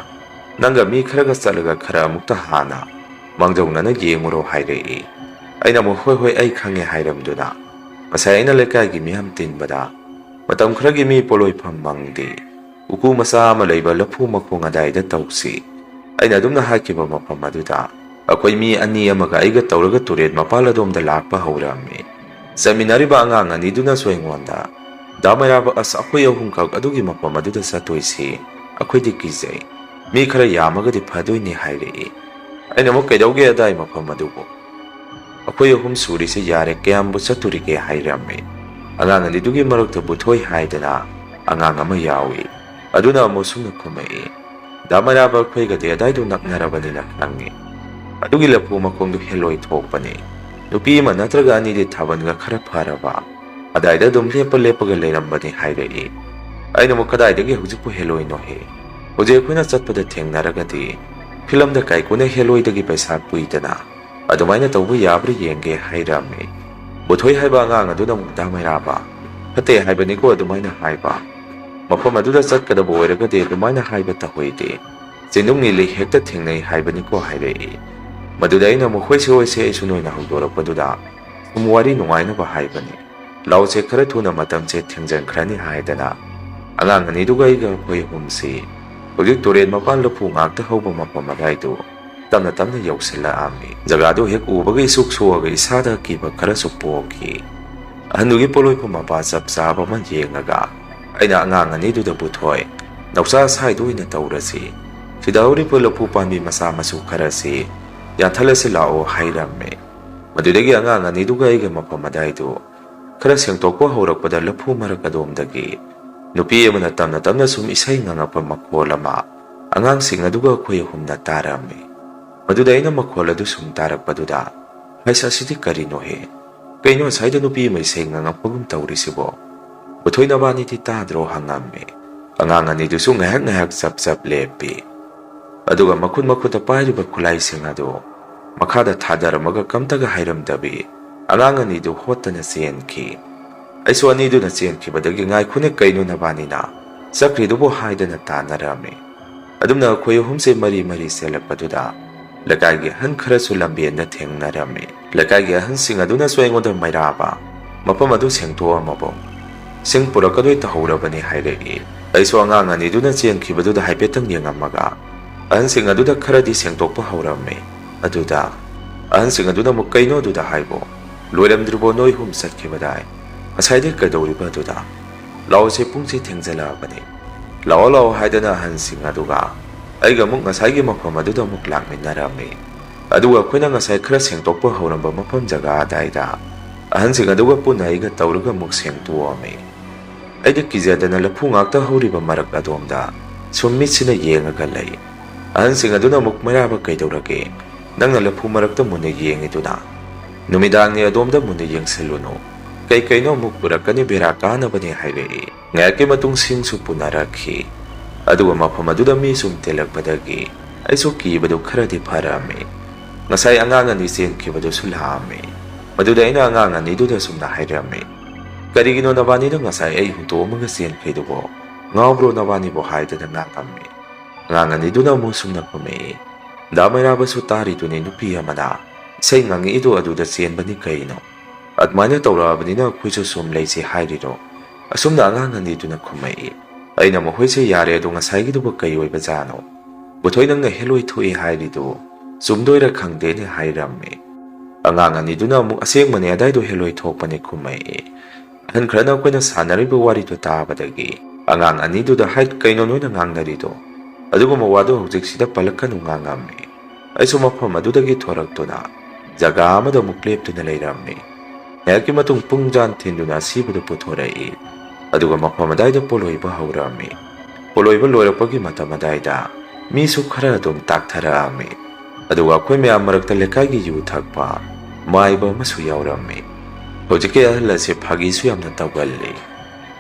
ꯅꯪꯒ ꯃꯤ ꯈꯔꯒ ꯆꯠꯂꯒ ꯈꯔ ꯑꯃꯨꯛꯇ ꯍꯥꯟꯅ ꯃꯥꯡꯖꯧꯅꯅ ꯌꯦꯡꯉꯨꯔꯣ" ꯍꯥꯏꯔꯛꯏ꯫ ꯑꯩꯅ ꯑꯃꯨꯛ "ꯍꯣꯏ ꯍꯣꯏ, ꯑꯩ ꯈꯪꯉꯦ" ꯍꯥꯏꯔꯝꯗꯨꯅ ꯉꯁꯥꯏ ꯑꯩꯅ ꯂꯩꯀꯥꯏꯒꯤ ꯃꯤꯌꯥꯝ ꯇꯤꯟꯕꯗ ꯃꯇꯝ ꯈꯔꯒꯤ ꯃꯤ ꯄꯣꯠꯂꯣꯏꯐꯝ ꯃꯪꯗꯦ꯫ ꯎꯀꯨ ꯃꯆꯥ ꯑꯃ ꯂꯩꯕ ꯂꯐꯨ ꯃꯈꯣꯡ ꯑꯗꯥꯏꯗ ꯇꯧꯁꯤ꯫ ꯑꯩꯅ ꯑꯗꯨꯝꯅ ꯍꯥꯏꯈꯤꯕ ꯃꯐꯝ ꯑꯗꯨꯗ ꯑꯩꯈꯣꯏ ꯃꯤ ꯑꯅꯤ ꯑꯃꯒ ꯑꯩꯒ ꯇꯧꯔꯒ ꯇꯨꯔꯦꯜ ꯃꯄꯥꯜ ꯑꯗꯣꯝꯗ ꯂꯥꯛꯄ ꯍꯧꯔꯛꯑꯝꯃꯤ꯫ ꯆꯠꯃꯤꯟꯅꯔꯤꯕ ꯑꯉꯥꯡ ꯑꯅꯤꯗꯨꯅꯁꯨ ꯑꯩꯉꯣꯟꯗ, "ꯗꯥ ꯃꯩꯔꯥꯕ, ꯑꯁ, ꯑꯩꯈꯣꯏ ꯑꯍꯨꯝꯈꯛ ꯑꯗꯨꯒꯤ ꯃꯐꯝ ꯑꯗꯨꯗ ꯆꯠꯇꯣꯏꯁꯤ ꯑꯩꯈꯣꯏꯗꯤ ꯀꯤꯖꯩ꯫ ꯃꯤ ꯈꯔ ꯌꯥꯝꯃꯒꯗꯤ ꯐꯗꯣꯏꯅꯤ" ꯍꯥꯏꯔꯛꯏ꯫ ꯑꯩꯅ ꯑꯃꯨꯛ, "ꯀꯩꯗꯧꯒꯦ ꯑꯗꯥꯏ ꯃꯐꯝ ꯑꯗꯨꯕꯨ? ꯑꯩꯈꯣꯏ ꯑꯍꯨꯝ ꯁꯨꯔꯤꯁꯦ ꯌꯥꯔꯦ, ꯀꯌꯥꯝꯕꯨ ꯆꯠꯇꯣꯔꯤꯒꯦ?" ꯍꯥꯏꯔꯝꯃꯤ꯫ ꯑꯉꯥꯡ ꯑꯅꯤꯗꯨꯒꯤ ꯃꯔꯛꯇ ꯕꯨꯊꯣꯏ ꯍꯥꯏꯗꯅ ꯑꯉꯥꯡ ꯑꯃ ꯌꯥꯎꯏ꯫ ꯑꯗꯨꯅ ꯑꯃꯨꯛ ꯁꯨꯝꯅ ꯈꯨꯝꯃꯛꯏ, "ꯗꯥ ꯃꯩꯔꯥꯕ, ꯑꯩꯈꯣꯏꯒꯗꯤ ꯑꯗꯥꯏꯗꯣ ꯅꯛꯅꯔꯕꯅꯤꯅ ꯈꯪꯉꯤ꯫ ꯑꯗꯨꯒꯤ ꯂꯐꯨ ꯃꯈꯣꯡꯗꯣ ꯍꯦꯂꯣꯏ ꯊꯣꯛꯄꯅꯤ꯫ ꯅꯨꯄꯤ ꯑꯃ ꯅꯠꯇ꯭ꯔꯒ ꯑꯅꯤꯗꯤ ꯊꯥꯕꯜꯒ ꯈꯔ ꯐꯔꯕ ꯑꯗꯥꯏꯗ ꯑꯗꯨꯝ ꯂꯦꯞꯄ ꯂꯦꯞꯄꯒ ꯂꯩꯔꯝꯕꯅꯤ" ꯍꯥꯏꯔꯛꯏ꯫ ꯑꯩꯅ ꯑꯃꯨꯛ, "ꯀꯗꯥꯏꯗꯒꯤ ꯍꯧꯖꯤꯛꯄꯨ ꯍꯦꯂꯣꯏꯅꯣꯍꯦ? ꯍꯧꯖꯤꯛ ꯑꯩꯈꯣꯏꯅ ꯆꯠꯄꯗ ꯊꯦꯡꯅꯔꯒꯗꯤ ꯐꯤꯂꯝꯗ ꯀꯥꯏꯀꯨꯅ ꯍꯦꯂꯣꯏꯗꯒꯤ ꯄꯩꯁꯥ ꯄꯨꯏꯗꯅ, ꯑꯗꯨꯃꯥꯏꯅ ꯇꯧꯕ ꯌꯥꯕ꯭ꯔꯥ ꯌꯦꯡꯒꯦ" ꯍꯥꯏꯔꯝꯃꯤ꯫ ꯕꯨꯊꯣꯏ ꯍꯥꯏꯕ ꯑꯉꯥꯡ ꯑꯗꯨꯅ ꯑꯃꯨꯛ, "ꯗꯥ ꯃꯩꯔꯥꯕ, ꯐꯠꯇꯦ ꯍꯥꯏꯕꯅꯤꯀꯣ ꯑꯗꯨꯃꯥꯏꯅ ꯍꯥꯏꯕ꯫ ꯃꯐꯝ ꯑꯗꯨꯗ ꯆꯠꯀꯗꯕ ꯑꯣꯏꯔꯒꯗꯤ ꯑꯗꯨꯃꯥꯏꯅ ꯍꯥꯏꯕ ꯇꯧꯍꯩꯗꯦ꯫ ꯆꯤꯟꯗꯨꯡ ꯏꯜꯂꯤ ꯍꯦꯛꯇ ꯊꯦꯡꯅꯩ ꯍꯥꯏꯕꯅꯤꯀꯣ" ꯍꯥꯏꯔꯛꯏ꯫ ꯃꯗꯨꯗ ꯑꯩꯅ ꯑꯃꯨꯛ, "ꯍꯣꯏꯁꯦ ꯍꯣꯏꯁꯦ, ꯑꯩꯁꯨ ꯅꯣꯏꯅ ꯍꯧꯗꯣꯔꯛꯄꯗꯨꯗ ꯁꯨꯝ ꯋꯥꯔꯤ ꯅꯨꯡꯉꯥꯏꯅꯕ ꯍꯥꯏꯕꯅꯤ꯫ ꯂꯥꯛꯑꯣꯁꯦ, ꯈꯔ ꯊꯨꯅ ꯃꯇꯝꯁꯦ ꯊꯦꯡꯖꯤꯟꯈ꯭ꯔꯅꯤ" ꯍꯥꯏꯗꯅ ꯑꯉꯥꯡ ꯑꯅꯤꯗꯨꯒ ꯑꯩꯒ ꯑꯩꯈꯣꯏ ꯑꯍꯨꯝꯁꯤ ꯍꯧꯖꯤꯛ ꯇꯨꯔꯦꯜ ꯃꯄꯥꯟ ꯂꯐꯨ ꯉꯥꯛꯇ ꯍꯧꯕ ꯃꯐꯝ ꯑꯗꯥꯏꯗꯨ ꯇꯞꯅ ꯇꯞꯅ ꯌꯧꯁꯤꯜꯂꯛꯑꯝꯃꯤ꯫ ꯖꯒꯥꯗꯨ ꯍꯦꯛ ꯎꯕꯒ ꯏꯁꯨꯛ ꯁꯣꯛꯑꯒ ꯏꯁꯥꯗ ꯑꯀꯤꯕ ꯈꯔꯁꯨ ꯄꯣꯛꯈꯤ꯫ ꯑꯍꯟꯗꯨꯒꯤ ꯄꯣꯠꯂꯣꯏꯐꯝ ꯃꯄꯥ ꯆꯞ ꯆꯥꯕ ꯑꯃ ꯌꯦꯡꯉꯒ ꯑꯩꯅ ꯑꯉꯥꯡ ꯑꯅꯤꯗꯨꯗ ꯄꯨꯊꯣꯛꯑꯦ, "ꯅꯥꯎꯆꯥ, ꯁꯥꯏꯗ ꯑꯣꯏꯅ ꯇꯧꯔꯁꯤ꯫ ꯁꯤꯗ ꯍꯧꯔꯤꯕ ꯂꯐꯨ ꯄꯥꯝꯕꯤ ꯃꯆꯥ ꯃꯁꯨ ꯈꯔꯁꯤ ꯌꯥꯟꯊꯠꯂꯁꯤ ꯂꯥꯛꯑꯣ" ꯍꯥꯏꯔꯝꯃꯦ꯫ ꯃꯗꯨꯗꯒꯤ ꯑꯉꯥꯡ ꯑꯅꯤꯗꯨꯒ ꯑꯩꯒ ꯃꯐꯝ ꯑꯗꯥꯏꯗꯨ ꯈꯔ ꯁꯦꯡꯗꯣꯛꯄ ꯍꯧꯔꯛꯄꯗ ꯂꯐꯨ ꯃꯔꯛ ꯑꯗꯣꯝꯗꯒꯤ ꯅꯨꯄꯤ ꯑꯃꯅ ꯇꯞꯅ ꯇꯞꯅ ꯁꯨꯝ ꯏꯁꯩ ꯉꯪꯉꯛꯄ ꯃꯈꯣꯜ ꯑꯃ ꯑꯉꯥꯡꯁꯤꯡ ꯑꯗꯨꯒ ꯑꯩꯈꯣꯏ ꯑꯍꯨꯝꯅ ꯇꯥꯔꯝꯃꯤ꯫ ꯃꯗꯨꯗ ꯑꯩꯅ ꯃꯈꯣꯜ ꯑꯗꯨ ꯁꯨꯝ ꯇꯥꯔꯛꯄꯗꯨꯗ, "ꯍꯩꯁ, ꯑꯁꯤꯗꯤ ꯀꯔꯤꯅꯣꯍꯦ? ꯀꯩꯅꯣ ꯑꯁꯥꯏꯗ ꯅꯨꯄꯤ ꯑꯃ ꯏꯁꯩ ꯉꯪꯉꯛꯄꯒꯨꯝ ꯇꯧꯔꯤꯁꯤꯕꯣ? ꯕꯨꯊꯣꯏ, ꯅꯕꯥꯅꯤꯗꯤ ꯇꯥꯗ꯭ꯔꯣ?" ꯍꯪꯉꯝꯃꯤ꯫ ꯑꯉꯥꯡ ꯑꯅꯤꯗꯨꯁꯨ ꯉꯥꯏꯍꯥꯛ ꯉꯥꯏꯍꯥꯛ ꯆꯞ ꯆꯞ ꯂꯦꯞꯄꯤ꯫ ꯑꯗꯨꯒ ꯃꯈꯨꯠ ꯃꯈꯨꯠꯇ ꯄꯥꯏꯔꯤꯕ ꯈꯨꯠꯂꯥꯏꯁꯤꯡ ꯑꯗꯨ ꯃꯈꯥꯗ ꯊꯥꯗꯔꯝꯃꯒ ꯀꯝꯇꯒ ꯍꯥꯏꯔꯝꯗꯕꯤ ꯑꯉꯥꯡ ꯑꯅꯤꯗꯨ ꯍꯣꯠꯇꯅ ꯆꯦꯟꯈꯤ꯫ ꯑꯩꯁꯨ ꯑꯅꯤꯗꯨꯅ ꯆꯦꯟꯈꯤꯕꯗꯒꯤ, "ꯉꯥꯏꯈꯣꯅꯦ, ꯀꯩꯅꯣ ꯅꯕꯥꯅꯤꯅ ꯆꯠꯈ꯭ꯔꯤꯗꯨꯕꯨ?" ꯍꯥꯏꯗꯅ ꯇꯥꯟꯅꯔꯝꯃꯤ꯫ ꯑꯗꯨꯝꯅ ꯑꯩꯈꯣꯏ ꯑꯍꯨꯝꯁꯦ ꯃꯔꯤ ꯃꯔꯤ ꯆꯦꯜꯂꯛꯄꯗꯨꯗ ꯂꯩꯀꯥꯏꯒꯤ ꯑꯍꯟ ꯈꯔꯁꯨ ꯂꯝꯕꯦꯟꯗ ꯊꯦꯡꯅꯔꯝꯃꯤ꯫ ꯂꯩꯀꯥꯏꯒꯤ ꯑꯍꯟꯁꯤꯡ ꯑꯗꯨꯅꯁꯨ ꯑꯩꯉꯣꯟꯗ ꯃꯩꯔꯥꯕ, ꯃꯐꯝ ꯑꯗꯨ ꯁꯦꯡꯗꯣꯛꯑꯝꯃꯕꯣ? ꯁꯤꯡ ꯄꯨꯔꯛꯀꯗꯣꯏ ꯇꯧꯍꯧꯔꯕꯅꯤ ꯍꯥꯏꯔꯛꯏ꯫ ꯑꯩꯁꯨ ꯑꯉꯥꯡ ꯑꯅꯤꯗꯨꯅ ꯆꯦꯟꯈꯤꯕꯗꯨꯗ ꯍꯥꯏꯐꯦꯠꯇꯪ ꯌꯦꯡꯉꯝꯃꯒ ꯑꯍꯟꯁꯤꯡ ꯑꯗꯨꯗ ꯈꯔꯗꯤ ꯁꯦꯡꯗꯣꯛꯄ ꯍꯧꯔꯝꯃꯤ꯫ ꯑꯗꯨꯗ ꯑꯍꯟꯁꯤꯡ ꯑꯗꯨꯅ ꯑꯃꯨꯛ, "ꯀꯩꯅꯣ ꯑꯗꯨꯗ ꯍꯥꯏꯕꯣ? ꯂꯣꯏꯔꯝꯗ꯭ꯔꯤꯕꯣ ꯅꯣꯏ ꯑꯍꯨꯝ ꯆꯠꯈꯤꯕꯗꯥꯏ? ꯉꯁꯥꯏꯗꯩ ꯀꯩꯗꯧꯔꯤꯕ ꯑꯗꯨꯗ? ꯂꯥꯛꯑꯣꯁꯦ, ꯄꯨꯡꯁꯦ ꯊꯦꯡꯖꯜꯂꯛꯑꯕꯅꯤ꯫ ꯂꯥꯛꯑꯣ, ꯂꯥꯛꯑꯣ" ꯍꯥꯏꯗꯅ ꯑꯍꯟꯁꯤꯡ ꯑꯗꯨꯒ ꯑꯩꯒ ꯑꯃꯨꯛ ꯉꯁꯥꯏꯒꯤ ꯃꯐꯝ ꯑꯗꯨꯗ ꯑꯃꯨꯛ ꯂꯥꯛꯃꯤꯟꯅꯔꯝꯃꯤ꯫ ꯑꯗꯨꯒ ꯑꯩꯈꯣꯏꯅ ꯉꯁꯥꯏ ꯈꯔ ꯁꯦꯡꯗꯣꯛꯄ ꯍꯧꯔꯝꯕ ꯃꯐꯝ ꯖꯒꯥ ꯑꯗꯥꯏꯗ ꯑꯍꯟꯁꯤꯡ ꯑꯗꯨꯒ ꯄꯨꯟꯅ ꯑꯩꯒ ꯇꯧꯔꯒ ꯑꯃꯨꯛ ꯁꯦꯡꯗꯣꯛꯑꯝꯃꯤ꯫ ꯑꯩꯗꯤ ꯀꯤꯖꯗꯅ ꯂꯐꯨ ꯉꯥꯛꯇ ꯍꯧꯔꯤꯕ ꯃꯔꯛ ꯑꯗꯣꯝꯗ ꯁꯨꯝ ꯃꯤꯠꯁꯤꯅ ꯌꯦꯡꯉꯒ ꯂꯩ꯫ ꯑꯍꯟꯁꯤꯡ ꯑꯗꯨꯅ ꯑꯃꯨꯛ, "ꯃꯩꯔꯥꯕ, ꯀꯩꯗꯧꯔꯒꯦ? ꯅꯪꯅ ꯂꯐꯨ ꯃꯔꯛꯇ ꯃꯨꯟꯅ ꯌꯦꯡꯉꯤꯗꯨꯅ? ꯅꯨꯃꯤꯗꯥꯡꯅꯤ, ꯑꯗꯣꯝꯗ ꯃꯨꯟꯅ ꯌꯦꯡꯁꯤꯜꯂꯨꯅꯨ꯫ ꯀꯩ ꯀꯩꯅꯣ ꯑꯃꯨꯛ ꯄꯨꯔꯛꯀꯅꯤ, ꯕꯦꯔꯥ ꯀꯥꯅꯕꯅꯦ" ꯍꯥꯏꯔꯛꯏ꯫ ꯉꯥꯏꯍꯥꯛꯀꯤ ꯃꯇꯨꯡ ꯁꯤꯡꯁꯨ ꯄꯨꯅꯔꯛꯈꯤ꯫ ꯑꯗꯨꯒ ꯃꯐꯝ ꯑꯗꯨꯗ ꯃꯤ ꯁꯨꯝ ꯇꯤꯜꯂꯛꯄꯗꯒꯤ ꯑꯩꯁꯨ ꯀꯤꯕꯗꯨ ꯈꯔꯗꯤ ꯐꯔꯛꯑꯝꯃꯤ꯫ ꯉꯁꯥꯏ ꯑꯉꯥꯡ ꯑꯅꯤ ꯆꯦꯟꯈꯤꯕꯗꯨꯁꯨ ꯂꯥꯛꯑꯝꯃꯤ꯫ ꯃꯗꯨꯗ ꯑꯩꯅ ꯑꯉꯥꯡ ꯑꯅꯤꯗꯨꯗ ꯁꯨꯝꯅ ꯍꯥꯏꯔꯝꯃꯤ, "ꯀꯔꯤꯒꯤꯅꯣ ꯅꯕꯥꯅꯤꯅ ꯉꯁꯥꯏ ꯑꯩ ꯍꯨꯟꯇꯣꯛꯑꯝꯃꯒ ꯆꯦꯟꯈ꯭ꯔꯤꯗꯨꯕꯣ? ꯉꯥꯎꯕ꯭ꯔꯣ ꯅꯕꯥꯅꯤꯕꯣ?" ꯍꯥꯏꯗꯅ ꯉꯥꯡꯉꯝꯃꯤ꯫ ꯑꯉꯥꯡ ꯑꯅꯤꯗꯨꯅ ꯑꯃꯨꯛ ꯁꯨꯝꯅ ꯈꯨꯝꯃꯛꯏ, "ꯗꯥ ꯃꯩꯔꯥꯕꯁꯨ ꯇꯥꯔꯤꯗꯨꯅꯤ, ꯅꯨꯄꯤ ꯑꯃꯅ ꯏꯁꯩ ꯉꯥꯡꯉꯛꯏꯗꯣ ꯑꯗꯨꯗ ꯆꯦꯟꯕꯅꯤ ꯀꯩꯅꯣ꯫ ꯑꯗꯨꯃꯥꯏꯅ ꯇꯧꯔꯛꯑꯕꯅꯤꯅ ꯑꯩꯈꯣꯏꯁꯨ ꯁꯨꯝ ꯂꯩꯁꯦ ꯍꯥꯏꯔꯤꯔꯣ?" ꯑꯁꯨꯝꯅ ꯑꯉꯥꯡ ꯑꯅꯤꯗꯨꯅ ꯈꯨꯝꯃꯛꯏ꯫ ꯑꯩꯅ ꯃꯈꯣꯏꯁꯦ, "ꯌꯥꯔꯦ, ꯑꯗꯣ ꯉꯁꯥꯏꯒꯤꯗꯨꯕꯨ ꯀꯩ ꯑꯣꯏꯕꯖꯥꯠꯅꯣ? ꯕꯨꯊꯣꯏ, ꯅꯪꯅ ꯍꯦꯂꯣꯏ ꯊꯣꯛꯏ ꯍꯥꯏꯔꯤꯗꯨ ꯆꯨꯝꯗꯣꯏꯔ ꯈꯪꯗꯦꯅꯦ" ꯍꯥꯏꯔꯝꯃꯤ꯫ ꯑꯉꯥꯡ ꯑꯅꯤꯗꯨꯅ ꯑꯃꯨꯛ, "ꯑꯁꯦꯡꯕꯅꯦ, ꯑꯗꯥꯏꯗꯣ ꯍꯦꯂꯣꯏ ꯊꯣꯛꯄꯅꯦ" ꯈꯨꯝꯃꯛꯏ꯫ ꯑꯍꯟ ꯈꯔꯅ ꯑꯩꯈꯣꯏꯅ ꯁꯥꯟꯅꯔꯤꯕ ꯋꯥꯔꯤꯗꯨ ꯇꯥꯕꯗꯒꯤ ꯑꯉꯥꯡ ꯑꯅꯤꯗꯨꯗ ꯍꯥꯏ, "ꯀꯩꯅꯣ ꯅꯣꯏꯅ ꯉꯥꯡꯅꯔꯤꯗꯣ? ꯑꯗꯨꯒꯨꯝꯕ ꯋꯥꯗꯨ ꯍꯧꯖꯤꯛꯁꯤꯗ ꯄꯜꯂꯛꯀꯅꯨ" ꯉꯥꯡꯉꯝꯃꯤ꯫ ꯑꯩꯁꯨ ꯃꯐꯝ ꯑꯗꯨꯗꯒꯤ ꯊꯣꯔꯛꯇꯨꯅ ꯖꯒꯥ ꯑꯃꯗ ꯑꯃꯨꯛ ꯂꯦꯞꯇꯨꯅ ꯂꯩꯔꯝꯃꯤ꯫ ꯉꯥꯏꯍꯥꯛꯀꯤ ꯃꯇꯨꯡ ꯄꯨꯡ ꯖꯥꯟ ꯊꯤꯟꯗꯨꯅ ꯑꯁꯤꯕꯗꯨ ꯄꯨꯊꯣꯔꯛꯏ꯫ ꯑꯗꯨꯒ ꯃꯐꯝ ꯑꯗꯥꯏꯗ ꯄꯣꯂꯣꯏꯕ ꯍꯧꯔꯝꯃꯤ꯫ ꯄꯣꯂꯣꯏꯕ ꯂꯣꯏꯔꯛꯄꯒꯤ ꯃꯇꯝ ꯑꯗꯥꯏꯗ ꯃꯤꯁꯨ ꯈꯔ ꯑꯗꯨꯝ ꯇꯥꯛꯊꯔꯛꯑꯝꯃꯤ꯫ ꯑꯗꯨꯒ ꯑꯩꯈꯣꯏ ꯃꯌꯥꯝ ꯃꯔꯛꯇ ꯂꯩꯀꯥꯏꯒꯤ ꯌꯨ ꯊꯛꯄ ꯃꯥꯏꯕ ꯑꯃꯁꯨ ꯌꯥꯎꯔꯝꯃꯤ꯫ ꯍꯧꯖꯤꯛꯀꯤ ꯑꯍꯜ ꯑꯁꯤ ꯐꯥꯒꯤꯁꯨ ꯌꯥꯝꯅ ꯇꯧꯒꯜꯂꯤ꯫